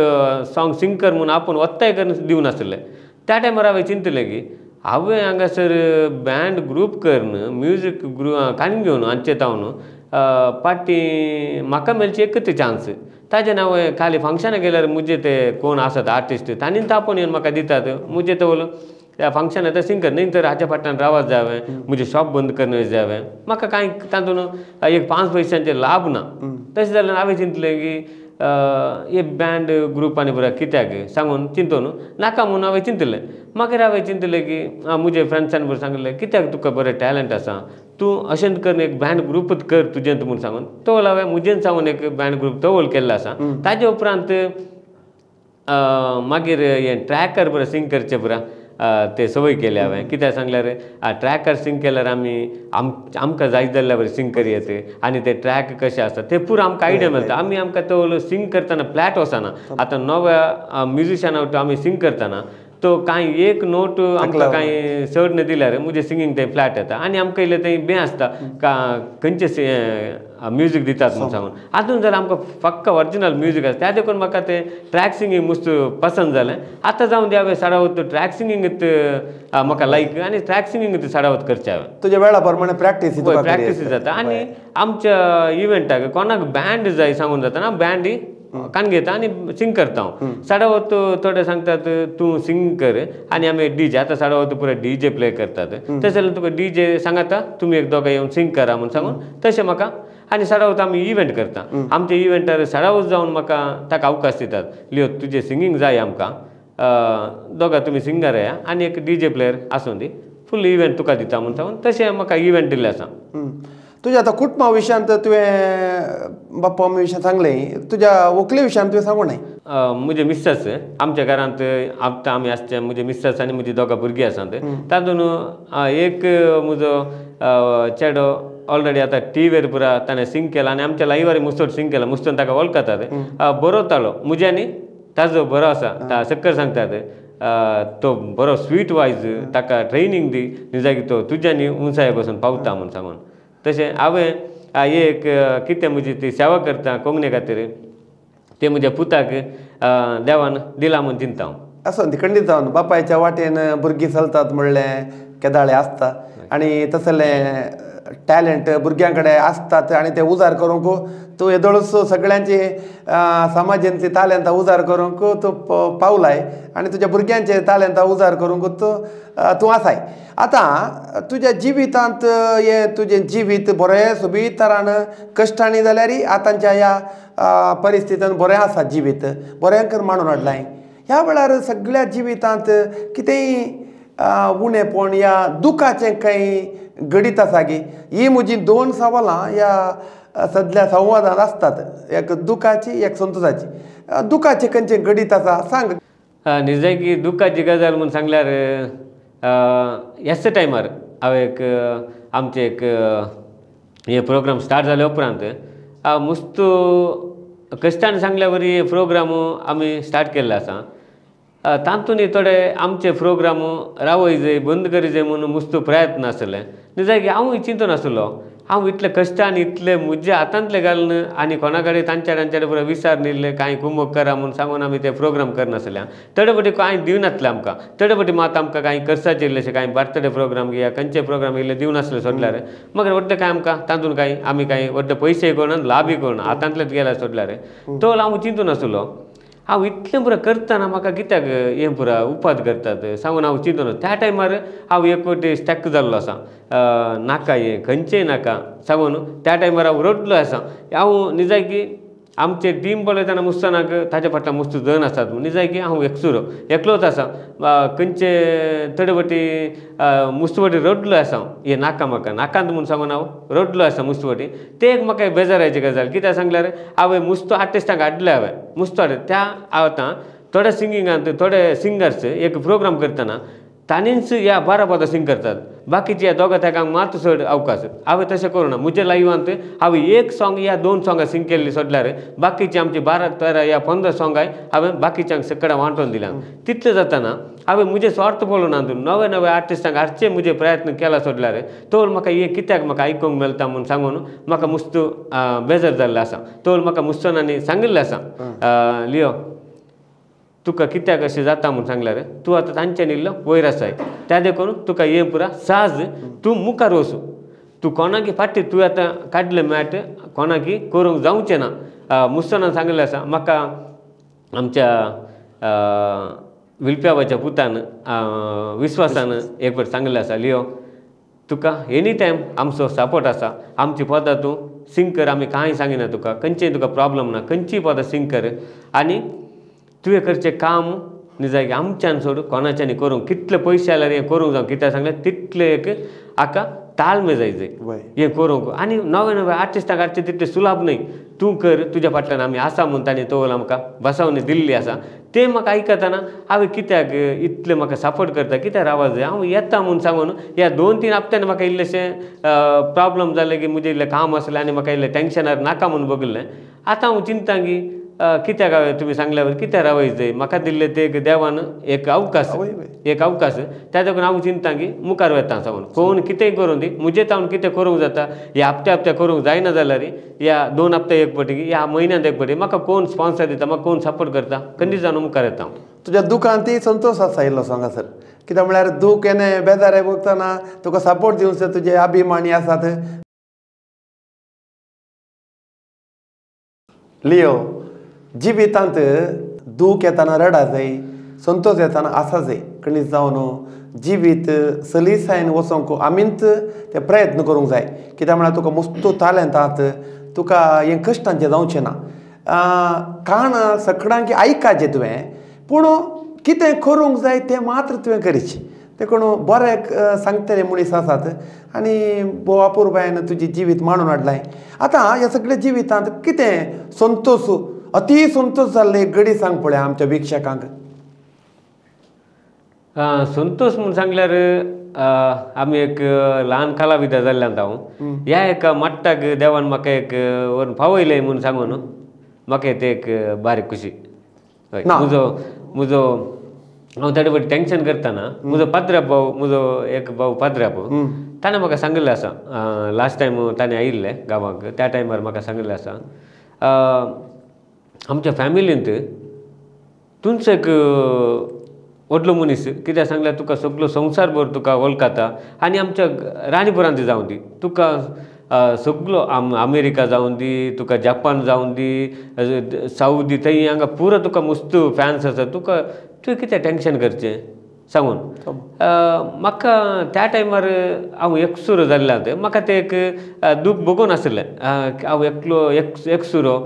सॉंग सिंग कर म्हूण आपोवन वत्ताय करून दिवन आसले. त्या टायमार हांवें चिंतलें की हांवें हांगासर बँड ग्रूप करून म्युजीक काडून घेवन हांचे तावन फाटीं म्हाका मेळची एकच चान्स ताजें हांवें खाली फंक्शनाक गेल्यार म्हजे ते कोण आसात आर्टिस्ट तांणी आपोवन येवन म्हाका दितात म्हजे तो त्या फंक्शनाक ते सिंग कर न्ही तर हाच्या फाटल्यान रावत जाय हांवें म्हजें शॉप बंद करून जाय हांवें म्हाका कांय तातूंत एक 5 पयशांचे लाभ ना. तशें जाल्यार हांवें चिंतलें की हे बँड ग्रूप आनी बरें कित्याक सांगून चिंतून नाका म्हणून हांवें चिंतलें. मागीर हांवें चिंतलें की म्हजे फ्रेंड्सान बरें सांगलें कित्याक तुका बरें टॅलंट आसा तूं अशें करून एक बँड ग्रुपूच कर तुजें म्हूण सांगून तो हांवें म्हजेन सांगून एक बँड ग्रूप तवळ केल्लो आसा. ताजे उपरांत मागीर हें ट्रॅकर बरें सिंग करचें पुरा ते संवय केली हांवें कित्याक सांगल्यार ट्रॅकर सिंग केल्यार आमी आमकां जाय जाल्ल्या बरें सिंग करयेत आनी ते ट्रॅक कशे आसता ते पुरो आमकां आयडिया मेळटा. आमी आमकां तो सिंग करतना फ्लॅट वचना आतां नव्या म्युजिशियना आमी सिंग करतना तो कांय एक नोट आमकां कांय चड न दिल्यार म्हजें सिंगींग तें फ्लॅट येता आनी आमकां इल्लें तें बें आसता खंयचें म्युजीक दितात म्हूण सांगून. आजून जाल्यार आमकां फक्त ओरिजिनल म्युजीक आसा त्या देखून म्हाका तें ट्रॅक सिंगींग मस्त पसंद जालें. आतां जावन दी हांवें साडावत ट्रॅक सिंगींगूच म्हाका लायक आनी ट्रॅक सिंगींगूच साडावत करचें हांवें.
तुज्या वेळा प्रमाणे प्रॅक्टीस
प्रॅक्टीस जाता आनी आमच्या इव्हेंटाक कोणाक बँड जाय सांगून जाता बँड कान घेता आनी सिंग करता हांव. साडावत थोडे सांगतात तूं सिंग कर आनी आमी डी जे आतां साडावत पुरो डी जे प्ले करतात तशें जाल्यार तुका डी जे सांगता तुमी एक दोगां येवन सिंग करा म्हूण सांगून तशें म्हाका आनी साडावत आमी इव्हेंट करता. आमच्या इव्हेंटार साडावत जावन म्हाका ताका अवकाश दितात लियो तुजें सिंगींग जाय आमकां दोगां तुमी सिंगर या आनी एक डी जे प्लेयर आसूं दी फूल इव्हेंट तुका दिता म्हूण सांगून तशें म्हाका इव्हेंट दिल्लें आसा.
तुज्या आतां कुटुंबा विशयांत तुवें बाप्पा मम्मी विशयान सांगलें तुज्या व्हंकले विशयान तुवें सांगूं न्हय?
म्हजे मिसेस आमच्या घरांत आतां आमी आसचे म्हजे मिसेस आनी म्हजी दोगां भुरगीं आसात तातूंत एक म्हजो चेडो ऑलरेडी आतां टीव्हीर पुरा ताणें सिंग केला आनी आमच्या लायव्हार मुस्तोड सिंग केला मुस्तोन ताका वळखतात बरो ताळो म्हज्यांनी ताजो बरो आसा सक्कर सांगतात तो बरो स्वीट वायज ताका ट्रेनींग दी निजाकी तो तुज्यांनी उंचाये बसून पावता म्हूण सांगून. तशें हांवें एक कितें म्हजी ती सेवा करता कोंकणी खातीर ते म्हज्या पुताक देवान दिला म्हूण चिंता हांव.
आसूं ती खंडीत जावन बापायच्या वाटेन भुरगीं चलतात म्हणलें केदाळें आसता आनी तसलें टॅलंट भुरग्यां कडेन आसतात आनी ते उजार करूंक तूं येदोळूच सगळ्यांची समाजांतली तालेंतां उजार करूंक तूं पावलाय आनी तुज्या भुरग्यांचे तालेंतां उजार करूंक तूं तूं आसाय. आतां तुज्या जिवितांत हें तुजें जिवीत बरें सोबीत तरान कश्टांनी जाल्यार आतांच्या ह्या परिस्थितीन बरें आसा जिवीत बरें करून मांडून हाडलां. ह्या वेळार सगळ्या जिवितांत कितेंय उणेपण या दुखाचें कांय घडीत आसा की ही म्हजी दोन सवालां ह्या सदल्या संवादांत आसतात, एक दुखाची एक संतोशाची. दुखाचें खंयचें घडीत आसा सांग.
निजायकी दुखाची गजाल म्हूण सांगल्यार ह्याच टायमार हांव एक आमचें एक हे प्रोग्राम स्टार्ट जाले उपरांत हांव मुस्त कश्टान सांगल्या वरी प्रोग्राम आमी स्टार्ट केल्ले आसा. तातूंत थोडे आमचे प्रोग्राम रावय जाय बंद करी जाय म्हणून मुस्त प्रयत्न आसले. निजायकी हांवूय चिंतून आसलो हांव इतले कश्टान इतले म्हज्या हातांतले घालून आनी कोणा कडेन तांच्या तांच्या बरोबर विचार न्हिल्ले कांय कुमक करा म्हूण सांगून आमी ते प्रोग्राम करनासले. थोडे फावटी कांय दिवनासले आमकां, थोडे फावटी मात आमकां कांय खर्चाचे इल्लेशे कांय बर्थडे प्रोग्राम या खंयचे प्रोग्राम इल्ले दिवनासले सोडल्यार मगीर व्हडले कांय आमकां तातूंत कांय आमी कांय व्हडले पयशे करून लाभय करून हातांतलेच गेले सोडल्यार तो हांव चिंतून आसलो हांव इतलें पुरो करतना म्हाका कित्याक हें पुरो उपाद करतात सांगून हांव चिंतून त्या टायमार हांव एक फावटी स्टक जाल्लो आसा नाका हें खंयचेंय नाका सांगून त्या टायमार हांव रडलो आसा. हांव निजायकी आमचे टीम पळयतना मुस्तानाक ताच्या फाटल्यान मुस्त जण आसात निजायकी हांव एकसुरो एकलोच आसा खंयचे थोडे फावटी मुस्त फावटी रडलो आसा हें नाका म्हाका नाकांत म्हूण सांगून हांव रडलो आसा मुस्त फावटी. तें एक म्हाका बेजारायची गजाल कित्याक सांगल्यार हांवें मुस्त आर्टिस्टांक हाडले हांवें मुस्त हाडले त्या आतां थोड्या सिंगिंगांत थोडे सिंगर्स एक प्रोग्राम करतना ताणीच ह्या 12 पदां सिंग करतात बाकीचे ह्या दोगां तेगांक मात चड अवकाश. हांवें तशें करूं ना म्हज्या लायवांत हांवें एक सोंग या 2 सोंगां सिंग केल्ली सोडल्यार बाकीची आमची 12, 13 या 15 सोंगां हांवें बाकीच्यांक सकडां वांटून दिल्या. तितलें जातना हांवें म्हजें स्वार्थ पळोवन ना नवे नवे आर्टिस्टांक हाडचे म्हजे प्रयत्न केला सोडल्यार तो म्हाका हें कित्याक म्हाका आयकूंक मेळटा म्हूण सांगून म्हाका मुस्त बेजार जाल्लें आसा. तो म्हाका मुस्तनांनी सांगिल्लें आसा लियो तुका कित्याक अशें जाता म्हूण सांगल्यार तूं आतां तांच्यानी इल्लो वयर आसाय त्या देखून तुका हें पुरा साज तूं मुखार वचूं तूं कोणाकी फाटी तूं आतां काडलें मॅट कोणाकी करूंक जावचें ना. मुस्तानान सांगिल्लें आसा म्हाका आमच्या विल्प्याबाच्या पुतान विस्वासान एक फावट सांगिल्लें आसा लियो तुका एनी टायम आमचो सपोर्ट आसा आमची पदां तूं सिंग कर आमी कांय सांगिना तुका खंयचेय तुका प्रॉब्लम ना खंयचीय पदां सिंग कर आनी तुवें करचें काम निजायकी आमच्यान सोड कोणाच्यानी करूंक कितले पयशे जाल्यार हें करूंक जावं कित्याक सांगलें तितलें एक हाका ताळमेळ जाय जाय हें करूंक आनी नवे नवे आर्टिस्टांक हाडचें तितलें सुलाभ न्हय तूं कर तुज्या फाटल्यान आमी आसा म्हूण ताणें तोवल आमकां बसावणी दिल्ली आसा तें म्हाका आयकतना हांवें कित्याक इतलें म्हाका सपोर्ट करता कित्याक रावा जाय हांव येता म्हूण सांगून ह्या 2-3 हप्त्यांनी म्हाका इल्लेशें प्रॉब्लम जालें की म्हजें इल्लें काम आसलें आनी म्हाका इल्लें टेंशनार नाका म्हूण बगलें. आतां हांव चिंता की कित्याक हांवें तुमी सांगल्यार कित्याक रावय जाय म्हाका दिल्लें तें एक देवान एक अवकाश एक अवकाश त्या देखून हांव चिंता की मुखार वता सांगून कोण कितेंय करूं दी म्हजें तावन कितें करूंक जाता ह्या हप्त्या हप्त्या करूंक जायना जाल्यार ह्या 2 हप्ते एक फावटी ह्या म्हयन्यांत एक फावटी म्हाका कोण स्पॉन्सर दिता म्हाका कोण सपोर्ट करता खंयी जावन मुखार येता हांव.
तुज्या दुखांतय संतोश आसा इल्लो सांगा सर कित्याक म्हळ्यार दूख येणे बेजारे भोगतना तुका सपोर्ट दिवचे तुजे अभिमानी आसात. लियो जिवितांत दूख येतना रडा जाय संतोश येतना आसा जाय खंडीत जावन जिवीत सलीसायन वचोंक आमीच ते प्रयत्न करूंक जाय कित्याक म्हळ्यार तुका मुस्त तालेंत आहात तुका हें कश्टांचें जावचें ना काण सगळ्यांक आयकाचें तुवें पूण कितें करूंक जाय तें मात्र तुवें करीच देखून बरें सांगतले मनीस आसात आनी भोव अपुरबायेन तुजें जिवीत मांडून हाडलां. आतां ह्या सगळ्या जिवितांत कितें संतोश अति संतोश जाल्ले गडी सांग पळय आमच्या वीक्षकांक.
संतोश म्हूण सांगल्यार आमी एक ल्हान कलाविदा जाल्ल्यान हांव ह्या एका मट्टाक देवान म्हाका एक व्हरून पावयलें म्हूण सांगून म्हाका तें एक बारीक खुशी. हय म्हजो म्हजो हांव थोडे फावटी टेंशन करतना म्हजो पाद्र्याप भाव म्हजो एक भाव पाद्र्याप ताणें म्हाका सांगिल्लें आसा लास्ट टायम ताणें आयिल्लें गांवांक त्या टायमार म्हाका सांगिल्लें आसा आमच्या फॅमिलींत तुमचो एक व्हडलो मनीस कित्याक सांगल्यार तुका सगलो संवसार भर तुका वळखता आनी आमच्या राणीपुरांत जावं दी तुका सगलो अमेरिका जावं दी तुका जपान जावं दी सावदी थंय हांगा पुरो तुका मस्त फॅन्स आसा तुका तुवें कितें टेंशन करचें सांगून म्हाका त्या टायमार हांव एकसुरो जाल्ल्यान म्हाका तें एक दूख भोगून आसलें हांव एकलो एकसुरो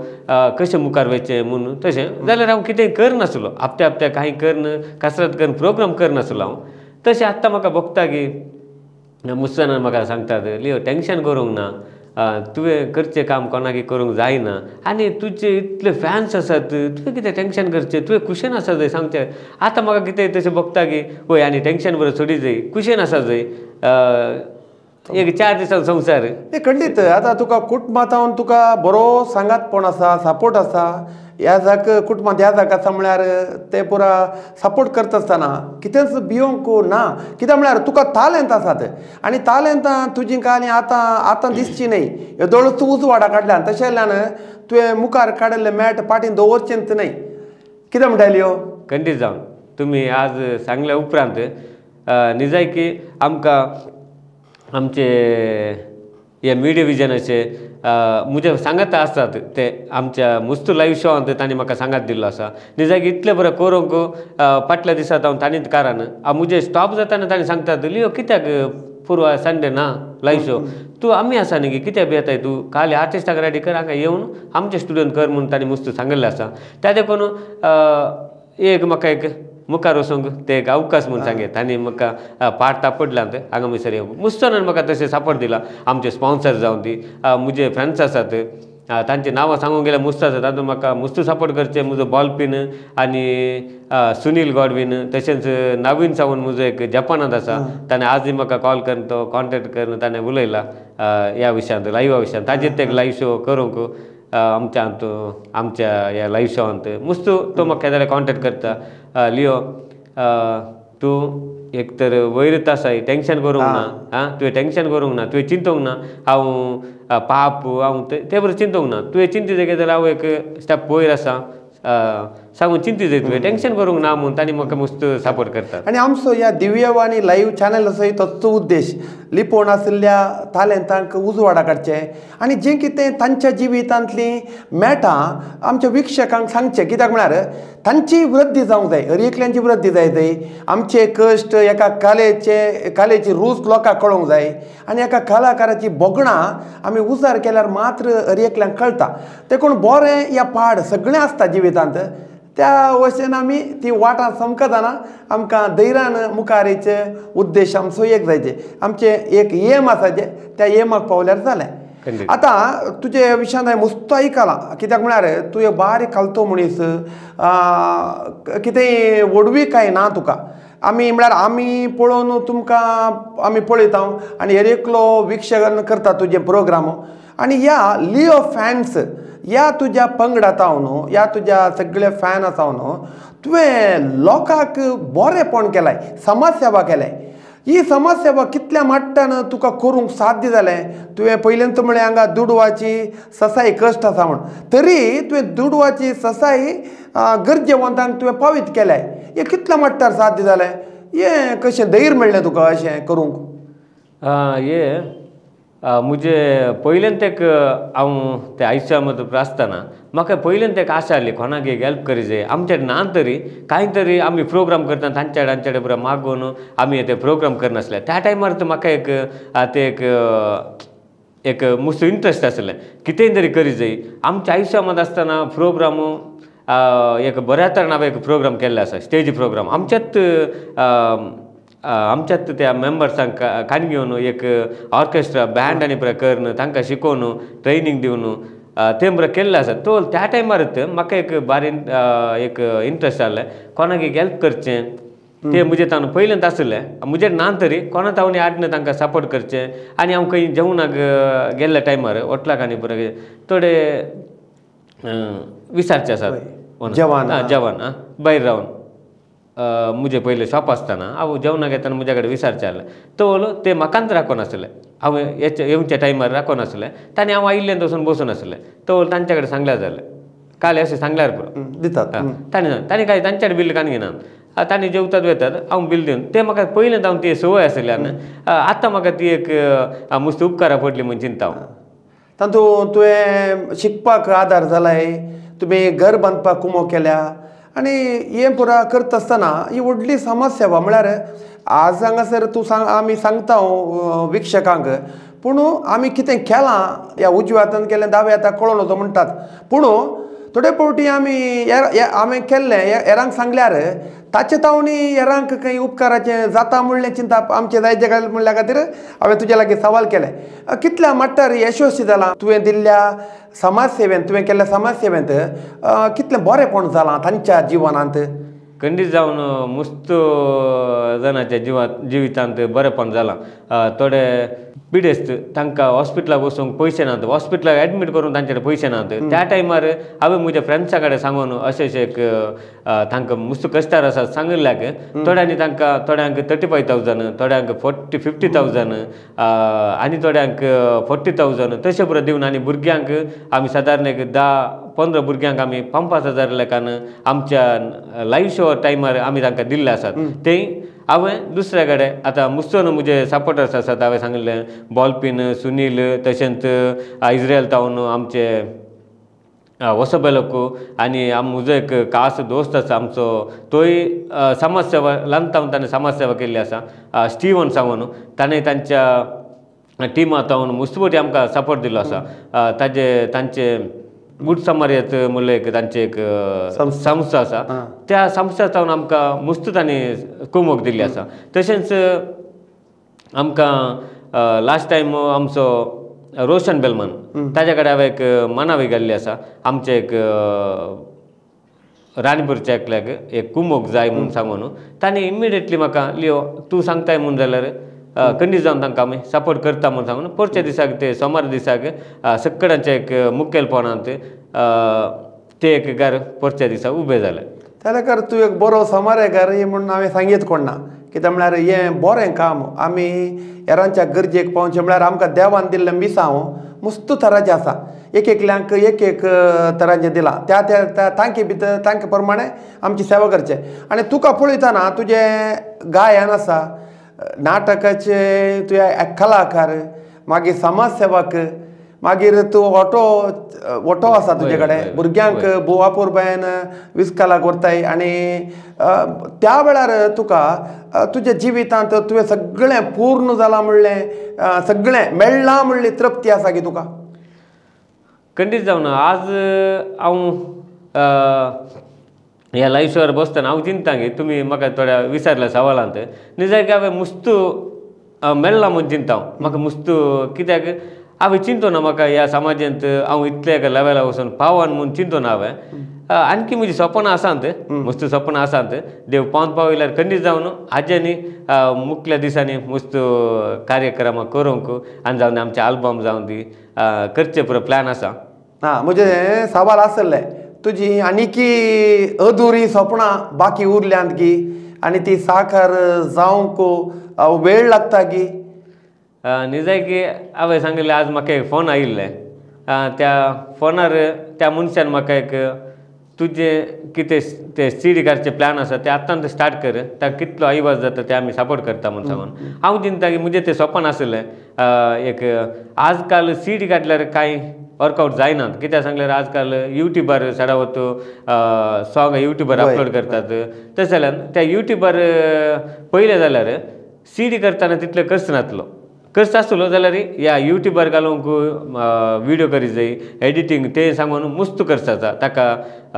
कशें मुखार वयचें म्हणून तशें जाल्यार हांव कितें करनासलो हप्त्या हप्त्या कांय करन कसरत करन प्रोग्राम करनासलो हांव तशें आतां म्हाका भोगता की मुसलमान म्हाका सांगतात लियो टेंशन करूंक ना तुवें करचें काम कोणाक करूंक जायना आनी तुजे इतले फॅन्स आसात तुवें कितें टेंशन करचें तुवें खुशेन आसा जाय सांगचें आतां म्हाका कितें तशें भोगता की वय आनी टेंशन बरें सोडी जाय खुशेन आसा जाय एक 4 दिसां संवसार
खंडीत आतां तुका कुटुंबांत तुका बरो सांगातपण आसा सपोर्ट आसा ह्या जाक कुटुंबांत ह्या जाक आसा म्हळ्यार ते पुरा सपोर्ट करता आसतना कितेंच भियोंक ना कित्याक म्हळ्यार तुका तालेंत आसात आनी तालेंतां तुजी काणी आतां आतां दिसची न्हय येदोळच उजवाडा काडल्यान तशें जाल्यान तुवें मुखार काडिल्लें मॅट पाटीन दवरचेंच न्हय कितें म्हणटा लियो
खंडीत जावन तुमी आज सांगल्या उपरांत निजाय की आमकां आमचे हे मिडिया विजनाचे म्हजे सांगात आसतात ते आमच्या मुस्तू लायव शोवांत तांणी म्हाका सांगात दिल्लो आसा निजाक इतलें बरें करूंक फाटल्या दिसा हांव तांणीच कारण म्हजें स्टॉप जाताना तांणी सांगतात लियो कित्याक पुर्वा संडे ना लायव शो तूं आमी आसा न्ही कित्याक भियेताय तूं खाली आर्टिस्टाक रेडी कर हांगा येवन आमच्या स्टुडियोन कर म्हणून तांणी मुस्तू सांगिल्लें आसा त्या देखून एक म्हाका एक मुखार वचूंक ते एक अवकाश म्हूण सांगे तांणी म्हाका पाट तापडला हांगा मिसर येवंक मुस्तनान म्हाका तशें सपोर्ट दिला आमचे स्पॉन्सर जावं दी म्हजे फ्रेंड्स आसात तांची नांवां सांगूंक गेल्यार मुस्त आसा तातूंत म्हाका मुस्त सपोर्ट करचें म्हजो बॉलपीन आनी सुनील गॉडवीन तशेंच नवीन सावन म्हजो एक जपानांत आसा ताणें आजूय म्हाका कॉल करून तो कॉन्टेक्ट करून ताणें उलयला ह्या विशयांत लायव्हा विशयांत ताजेर ते लायव शो करूंक आमच्या आमच्या ह्या लायव शोवांत मुस्त तो म्हाका केन्ना कॉन्टेक्ट करता लियो तूं एक तर वयरच आसाय टेंशन करूंक ना आं तुवें टेंशन करूंक ना तुवें चिंतूंक ना हांव पाप हांव ते बरें चिंतूंक ना तुवें चिंती जाय जाल्यार हांव एक स्टेप वयर आसा सांगून चिंती जाय तुवें टेंशन करूंक ना म्हणून तांणी म्हाका मस्त सपोर्ट करतात
आनी आमचो ह्या दिव्यवाणी लायव्ह चॅनल आसा तोच उद्देश लिपोवन आशिल्ल्या तालेंतांक उजवाडा काडचें आनी जें कितें तांच्या जिवितांतलीं मेटां आमच्या विक्षकांक सांगचें कित्याक म्हळ्यार तांची वृद्धी जावंक जाय हर एकल्यांची वृद्धी जाय जाय आमचे कश्ट एका कलेचे कलेची रूच लोकांक कळोंक जाय आनी एका कलाकाराची भोगणां आमी उजार केल्यार मात्र हर एकल्यांक कळटा देखून बरें या पाड सगळें आसता जिवितांत त्या वशेन आमी ती वाटां समकतना आमकां धैर्यान मुखार येचे उद्देश आमचो एक जायचे आमचें एक एम आसाचें त्या एमाक पावल्यार जालें आतां तुजे विशयान हांवें मुस्त आयकलां कित्याक म्हळ्यार तूं एक बारीक खालतो मनीस कितेंय व्हडवी कांय ना तुका आमी म्हळ्यार आमी पळोवन तुमकां आमी पळयता आनी हर एकलो विक्षण करता तुजे प्रोग्राम आनी ह्या लियो फॅन्स ह्या तुज्या पंगडात हांव न्हू ह्या तुज्या सगळे फॅन आसा न्हू तुवें लोकांक बरेंपण केलाय समाज सेवा केलाय ही समाज सेवा कितल्या मट्टान तुका करूंक साध्य जालें तुवें पयलींच म्हळें हांगा दुडवाची ससाय कश्ट आसा म्हूण तरी तुवें दुडवाची ससाय गरजेवंतांक तुवें पावीत केल्याय हें कितल्या मट्टार साध्य जालें हें कशें धैर्य मेळ्ळें तुका अशें करूंक
हें म्हजे पयल्यान तेक हांव ते आयुष्या आसतना म्हाका पयल्यान तेका आशा आसली कोणाक एक हेल्प करी जाय आमच्या ना तरी कांय तरी आमी प्रोग्राम करता तांच्या तांच्या बरें मागून आमी ते प्रोग्राम करनासले त्या टायमार तर म्हाका एक ते एक एक मस्त इंट्रस्ट आसलें कितेंय तरी करी जाय आमच्या आयुष्यामध्ये आसतना प्रोग्राम एक बऱ्या तरेन हांवें एक प्रोग्राम केल्लो आसा स्टेज प्रोग्राम आमच्यात आमच्यात त्या मेंबर्सांक कान घेवन एक ऑर्केस्ट्रा बँड आनी बरें करून तांकां शिकोवन ट्रेनींग दिवन तें बरें केल्लें आसा तो त्या टायमारच म्हाका एक बारी एक इंट्रस्ट जालें कोणाक एक हेल्प करचें तें म्हजें ताणें पयलेंच आसलें म्हजें ना तरी कोणा तावणी आडन तांकां सपोर्ट करचें आनी हांव खंय जेवणाक गेल्ल्या टायमार वटलाक आनी बरें थोडे विचारचे आसात
जेवण
जेवण भायर रावन म्हजे पयलें शॉप आसतना हांव जेवणाक येतना म्हज्या कडेन विचारचें आसलें तो ते म्हाकाच राखून आसलें हांव येवच्या टायमार राखून आसलें तांणी हांव आयिल्ल्यान वचून बसून आसलें तो तांच्या कडेन सांगल्यार जालें काल अशें सांगल्यार पुरो
दितात
तांणी तांणी काय तांच्या कडेन बिल कान घेना तांणी जेवतात वेतात हांव बील दिवन तें म्हाका पयलें हांव ती संवय आशिल्ल्यान आतां म्हाका ती एक मुस्त उपकारा पडली म्हूण चिंता हांव.
तातूंत तुवें शिकपाक आदार जालाय, तुमी घर बांदपाक कुमो केल्या आनी हें पुरा करता आसतना ही व्हडली समाज सेवा म्हळ्यार आज हांगासर तूं सांग आमी सांगता विक्षकांक पूण आमी कितें केलां ह्या उजव्या हातान केलें दाव्या हाताक कळोन वचो म्हणटात पूण थोडे फावटी आमी आमी केल्लें हेरांक सांगल्यार ताचे तावणी हेरांक खंय उपकाराचें जाता म्हणलें चिंतप आमचें जायचे काय म्हणल्या खातीर हांवें तुज्या लागीं सवाल केलें. कितल्या मट्टार यशस्वी जालां तुवें दिल्ल्या समाज सेवेंत, तुवें केल्ल्या समाज सेवेंत कितलें बरेंपण जालां तांच्या जिवनांत?
खंडीत जावन मुस्त जाणाच्या जिवितांत बरेंपण जालां. थोडे पिडेस्त तांकां हॉस्पिटलाक वचूंक पयशे नात, हॉस्पिटलाक एडमीट करूंक तांचे कडेन पयशे नात. त्या टायमार हांवें म्हज्या फ्रेंड्सां कडेन सांगून अशें अशें एक तांकां मुस्त कश्टार आसा सांगिल्ल्याक थोड्यांनी तांकां थोड्यांक 35,000, थोड्यांक 40-50,000 आनी थोड्यांक 40,000 तशें पुरो दिवन आनी भुरग्यांक आमी सादारण एक 10-15 भुरग्यांक आमी 5-5 हजार लेखान आमच्या लायव्ह शो टायमार आमी तांकां दिल्ले आसात. ते हांवें दुसऱ्या कडेन आतां मुस्तोन म्हजे सपोर्टर्स आसात हांवें सांगिल्लें बॉलपीन सुनील तशेंच इज्रायल तावन आमचे वसबेलोक आनी म्हजो एक खास दोस्त आसा आमचो तोय समाज सेवा ल्हान तावन ताणें समाज सेवा केल्ली आसा स्टिवन सांगून ताणें तांच्या टिमा तावन मुस्तपटी आमकां सपोर्ट दिल्लो आसा. ताजे तांचे गुड समारियत म्हणलें एक तांचे एक संस्था आसा त्या संस्था जावन आमकां मुस्त तांणी कुमोक दिल्ली आसा. तशेंच आमकां लास्ट टायम आमचो रोशन बेलमन ताज्या कडेन हांवें एक मनावी घाल्ली आसा आमचें एक राणीपूरच्या एकल्याक एक कुमोक जाय म्हूण सांगून तांणी इमिडिएटली म्हाका लियो तूं सांगताय म्हूण जाल्यार खंडीत जावन तांकां आमी सपोर्ट करता म्हूण सांगून पोरच्या दिसाक ते सोमार दिसाक सक्कडांचे एक मुखेलपणांत ते एक घर पोरच्या दिसा उबे जाले.
त्या तूं एक बरो समारेकार म्हूण हांवें सांगीत कोण ना कित्याक म्हळ्यार हें बरें काम आमी हेरांच्या गरजेक पावचें म्हळ्यार आमकां देवान दिल्लें मिसांव मुस्त तराचें आसा, एक एकल्यांक एक एक तरांचें दिलां त्या त्या तांकी भितर तांके प्रमाणे आमची सेवा करचें. आनी तुका पळयतना तुजें गायन आसा, नाटकाचे तुवें कलाकार, मागीर समाज सेवक, मागीर तूं ऑटो ऑटो आसा तुजे कडेन, भुरग्यांक बोवापूर बायन विस्कालाक व्हरताय आनी त्या वेळार तुका तुज्या जिवितांत तुवें सगळें पूर्ण जालां म्हणलें सगळें मेळ्ळां म्हणली तृप्ती आसा की तुका?
खंडीत जावन आज हांव ह्या लायव्ह शोर बसतना हांव चिंता की तुमी म्हाका थोड्या विचारल्या सवालांत निजायक हांवें मुस्त मेळ्ळां म्हूण चिंता हांव म्हाका मुस्त कित्याक हांवें चिंतो ना म्हाका ह्या समाजांत हांव इतल्या एका लेवलार वचून पावन म्हूण चिंतो ना हांवें. आणखी म्हजी सपनां आसात मुस्त सपनां आसात देव पावन पावयल्यार खंडीत जावन हाज्यांनी मुखल्या दिसांनी मुस्त कार्यक्रम करूंक आनी जावन आमचे आल्बम जावन दी करचे पुरो प्लॅन आसा.
आं म्हजें सवाल आसलें तुजी आनीकी अधुरी सपनां बाकी उरल्यांत की आनी ती साकार जावंक वेळ लागता की?
निजायकी हांवें सांगिल्लें आज म्हाका एक फोन आयिल्लें त्या फोनार त्या मनशान म्हाका एक तुजें कितें ते सीडी काडचे प्लॅन आसा ते आतां स्टार्ट कर ताका कितलो आयवाज जाता ते आमी सपोर्ट करता म्हूण सांगून हांव चिंता की म्हजें तें सपन आसलें एक आजकाल सीडी काडल्यार कांय वर्कआउट जायना कित्याक सांगल्यार आजकाल युट्यूबार सडावत सॉंग युट्यूबार अपलोड करतात तशें जाल्यार त्या युट्यूबार पळयलें जाल्यार सीडी करतना तितले खर्च नातलो खर्च आसलो जाल्यार ह्या युट्यूबार घालूंक विडियो करी जाय एडिटींग तें सांगून मुस्त खर्च आसा ताका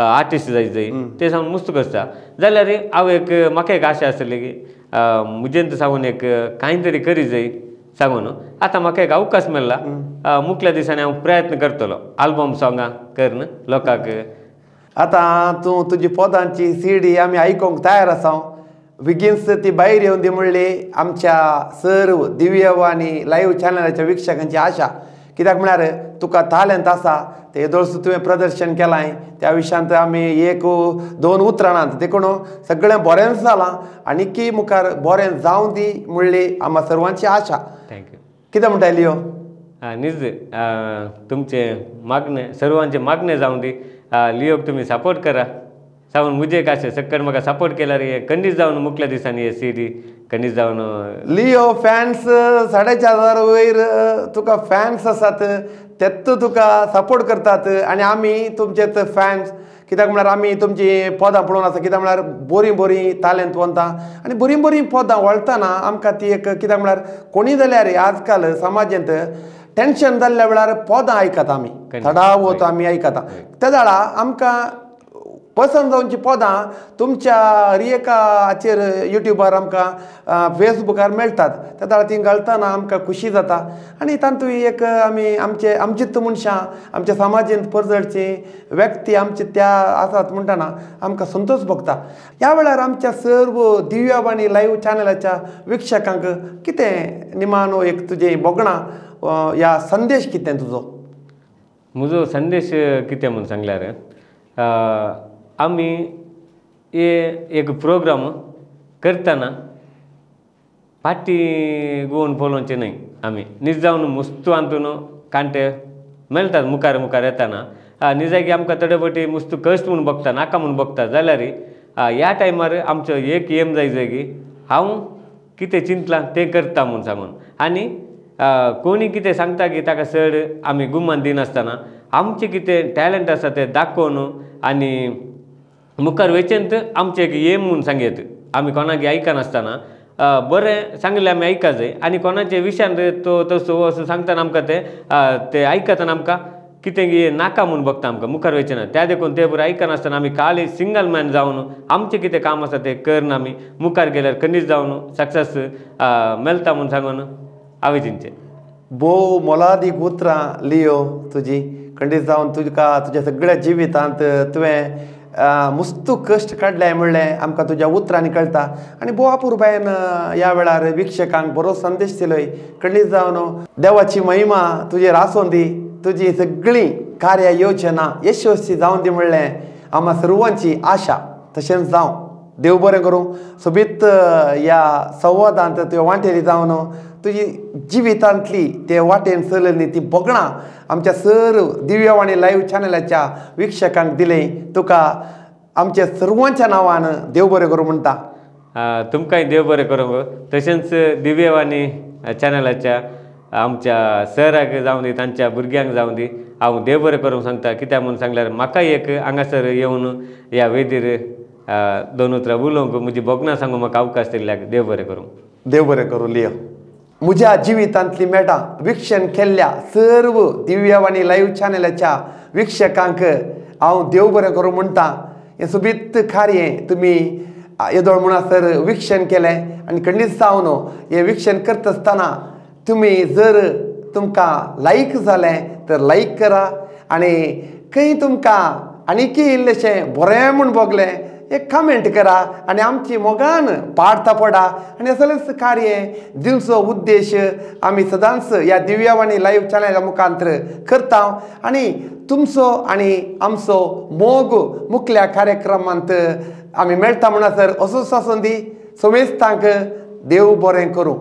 आर्टिस्ट जाय जाय तें सांगून मुस्त खर्च आसा जाल्यार हांव एक म्हाका एक आशा आसली की म्हजेन सांगून एक कांय तरी करी जाय सांगून आतां म्हाका एक अवकाश मेळ्ळा मुखल्या दिसांनी हांव प्रयत्न करतलो आल्बम सॉंगां करून लोकांक.
आतां तूं तुजी पदांची सीडी आमी आयकूंक तयार आसा बेगीनच ती भायर येवन दी म्हणली आमच्या सर्व दिव्यवाणी लायव्ह चॅनलाच्या वीक्षकांची आशा कित्याक म्हळ्यार तुका तालेंत आसा ते येदोळसो तुवें प्रदर्शन केलां त्या विशयांत आमी एक दोन उतरां नात देखून सगळें बरेंच जालां आनीकी मुखार बरें जावं दी म्हणली आमकां सर्वांची आशा.
Thank you.
कितें म्हणटा लियो?
निज तुमचें मागणें सर्वांचें मागणें जावं दी लियोक तुमी सपोर्ट करा सावन मुजे काशे सक्कड म्हाका सपोर्ट केल्यार हे खंडीत जावन मुखल्या दिसांनी हे सीडी खंडीत जावन
लियो फॅन्स 4,500 वयर तुका फॅन्स आसात तेत तुका सपोर्ट करतात आनी आमी तुमचेच फॅन्स कित्याक म्हळ्यार आमी तुमची पदां पळोवन आसा कित्याक म्हळ्यार बरीं बरीं तालेंत वता आनी बरीं बरीं पदां वळतना आमकां ती एक कित्याक म्हळ्यार कोणी जाल्यार आजकाल समाजांत टेंशन जाल्ल्या वेळार पदां आयकता आमी थडावत आमी आयकता त्या वेळार आमकां पसंत जावची पदां तुमच्या हर एकाचेर युट्यूबार आमकां फेसबुकार मेळटात त्या वेळार ती घालतना आमकां खुशी जाता आनी तातूंत एक आमी आमचे आमचीच मनशां आमच्या समाजेंत परजळची व्यक्ती आमची त्या आसात म्हणटना आमकां संतोश भोगता. ह्या वेळार आमच्या सर्व दिव्यवाणी लायव्ह चॅनलाच्या वीक्षकांक कितें निमानो एक तुजें भोगणां ह्या संदेश कितें तुजो?
म्हजो संदेश कितें म्हूण सांगल्यार आमी हे एक प्रोग्राम करतना फाटी गोवन पळोवचें न्हय आमी नीज जावन मुस्तू हातून कांटे मेळटात मुखार मुखार येतना निजाकी आमकां थोडे फावटी मुस्तू कश्ट म्हूण भोगता नाका म्हूण भोगता जाल्यार ह्या टायमार आमचो एक एम जाय जाय की हांव कितें चिंतलां तें करता म्हूण सांगून आनी कोणी कितें सांगता की ताका चड आमी गुमान दिनासतना आमचें कितें टॅलंट आसा तें दाखोवन आनी मुखार वचेंत आमचें एक एम म्हूण सांगयत आमी कोणाक आयकनासतना बरें सांगलें आमी आयका जाय आनी कोणाचे विशयान तो तसो असो सांगतना आमकां तें तें आयकतना आमकां कितें नाका म्हूण भोगता आमकां मुखार वचना त्या देखून तें बरें आयकनासतना आमी काली सिंगल मॅन जावन आमचें कितें काम आसा तें करन आमी मुखार गेल्यार खंडीत जावन सक्सेस मेळटा म्हूण सांगून हांवें चिंतचें.
भोव मोलादीक उतरां लियो तुजी खंडीत जावन तुका तुज्या सगळ्या जिवितांत तुवें मुस्तू कश्ट काडले म्हणलें आमकां तुज्या उतरांनी कळटा आनी भोव अपुरबायेन ह्या वेळार वीक्षकांक बरो संदेश दिलोय. खंडीत जावन देवाची महिमा तुजेर आसूं दी, तुजी सगळीं कार्य योजना यशस्वी जावन दी म्हणलें आमकां सर्वांची आशा. तशेंच जावं, देव बरें करूं. सोबीत ह्या संवादांत तुवें वांटेली जावन तुजी जिवितांतली ते वाटेन चलयल्ली ती भोगणां आमच्या सर्व दिव्यवाणी लायव्ह चॅनलाच्या वीक्षकांक दिलें. तुका आमच्या सर्वांच्या नांवान देव बरें करूं म्हणटा.
तुमकांय देव बरें करूं. तशेंच दिव्यवाणी चॅनलाच्या आमच्या सराक जावं दी तांच्या भुरग्यांक जावं दी हांव देव बरें करूंक सांगता. कित्याक म्हूण सांगल्यार म्हाका एक हांगासर येवन ह्या वेदीर दोन उतरां उलोवंक म्हजी भोगणां सांगूंक म्हाका अवकाश दिल्ल्याक देव बरें करूं.
देव बरें करूं लियो. म्हज्या जिवितांतली मेटां वीक्षण केल्ल्या सर्व दिव्यवाणी लायव्ह चॅनलाच्या वीक्षकांक हांव देव बरें करूं म्हणटा. हें सोबीत कार्य तुमी येदोळ म्हणसर वीक्षण केलें आनी खंडीत जावन हें वीक्षण करता आसतना तुमी जर तुमकां लायक जालें तर लायक करा आनी खंय तुमकां आनीकय इल्लेशें बरें म्हूण भोगलें एक कमेंट करा आनी आमची मोगान पाडता पडा आनी असलेंच कार्य दिवचो उद्देश आमी सदांच ह्या दिव्यवाणी लायव्ह चॅनला मुखांतर करता आनी तुमचो आनी आमचो मोग मुखल्या कार्यक्रमांत आमी मेळटा म्हणसर असोच आसूं दी. समेस्तांक देव बरें करूं.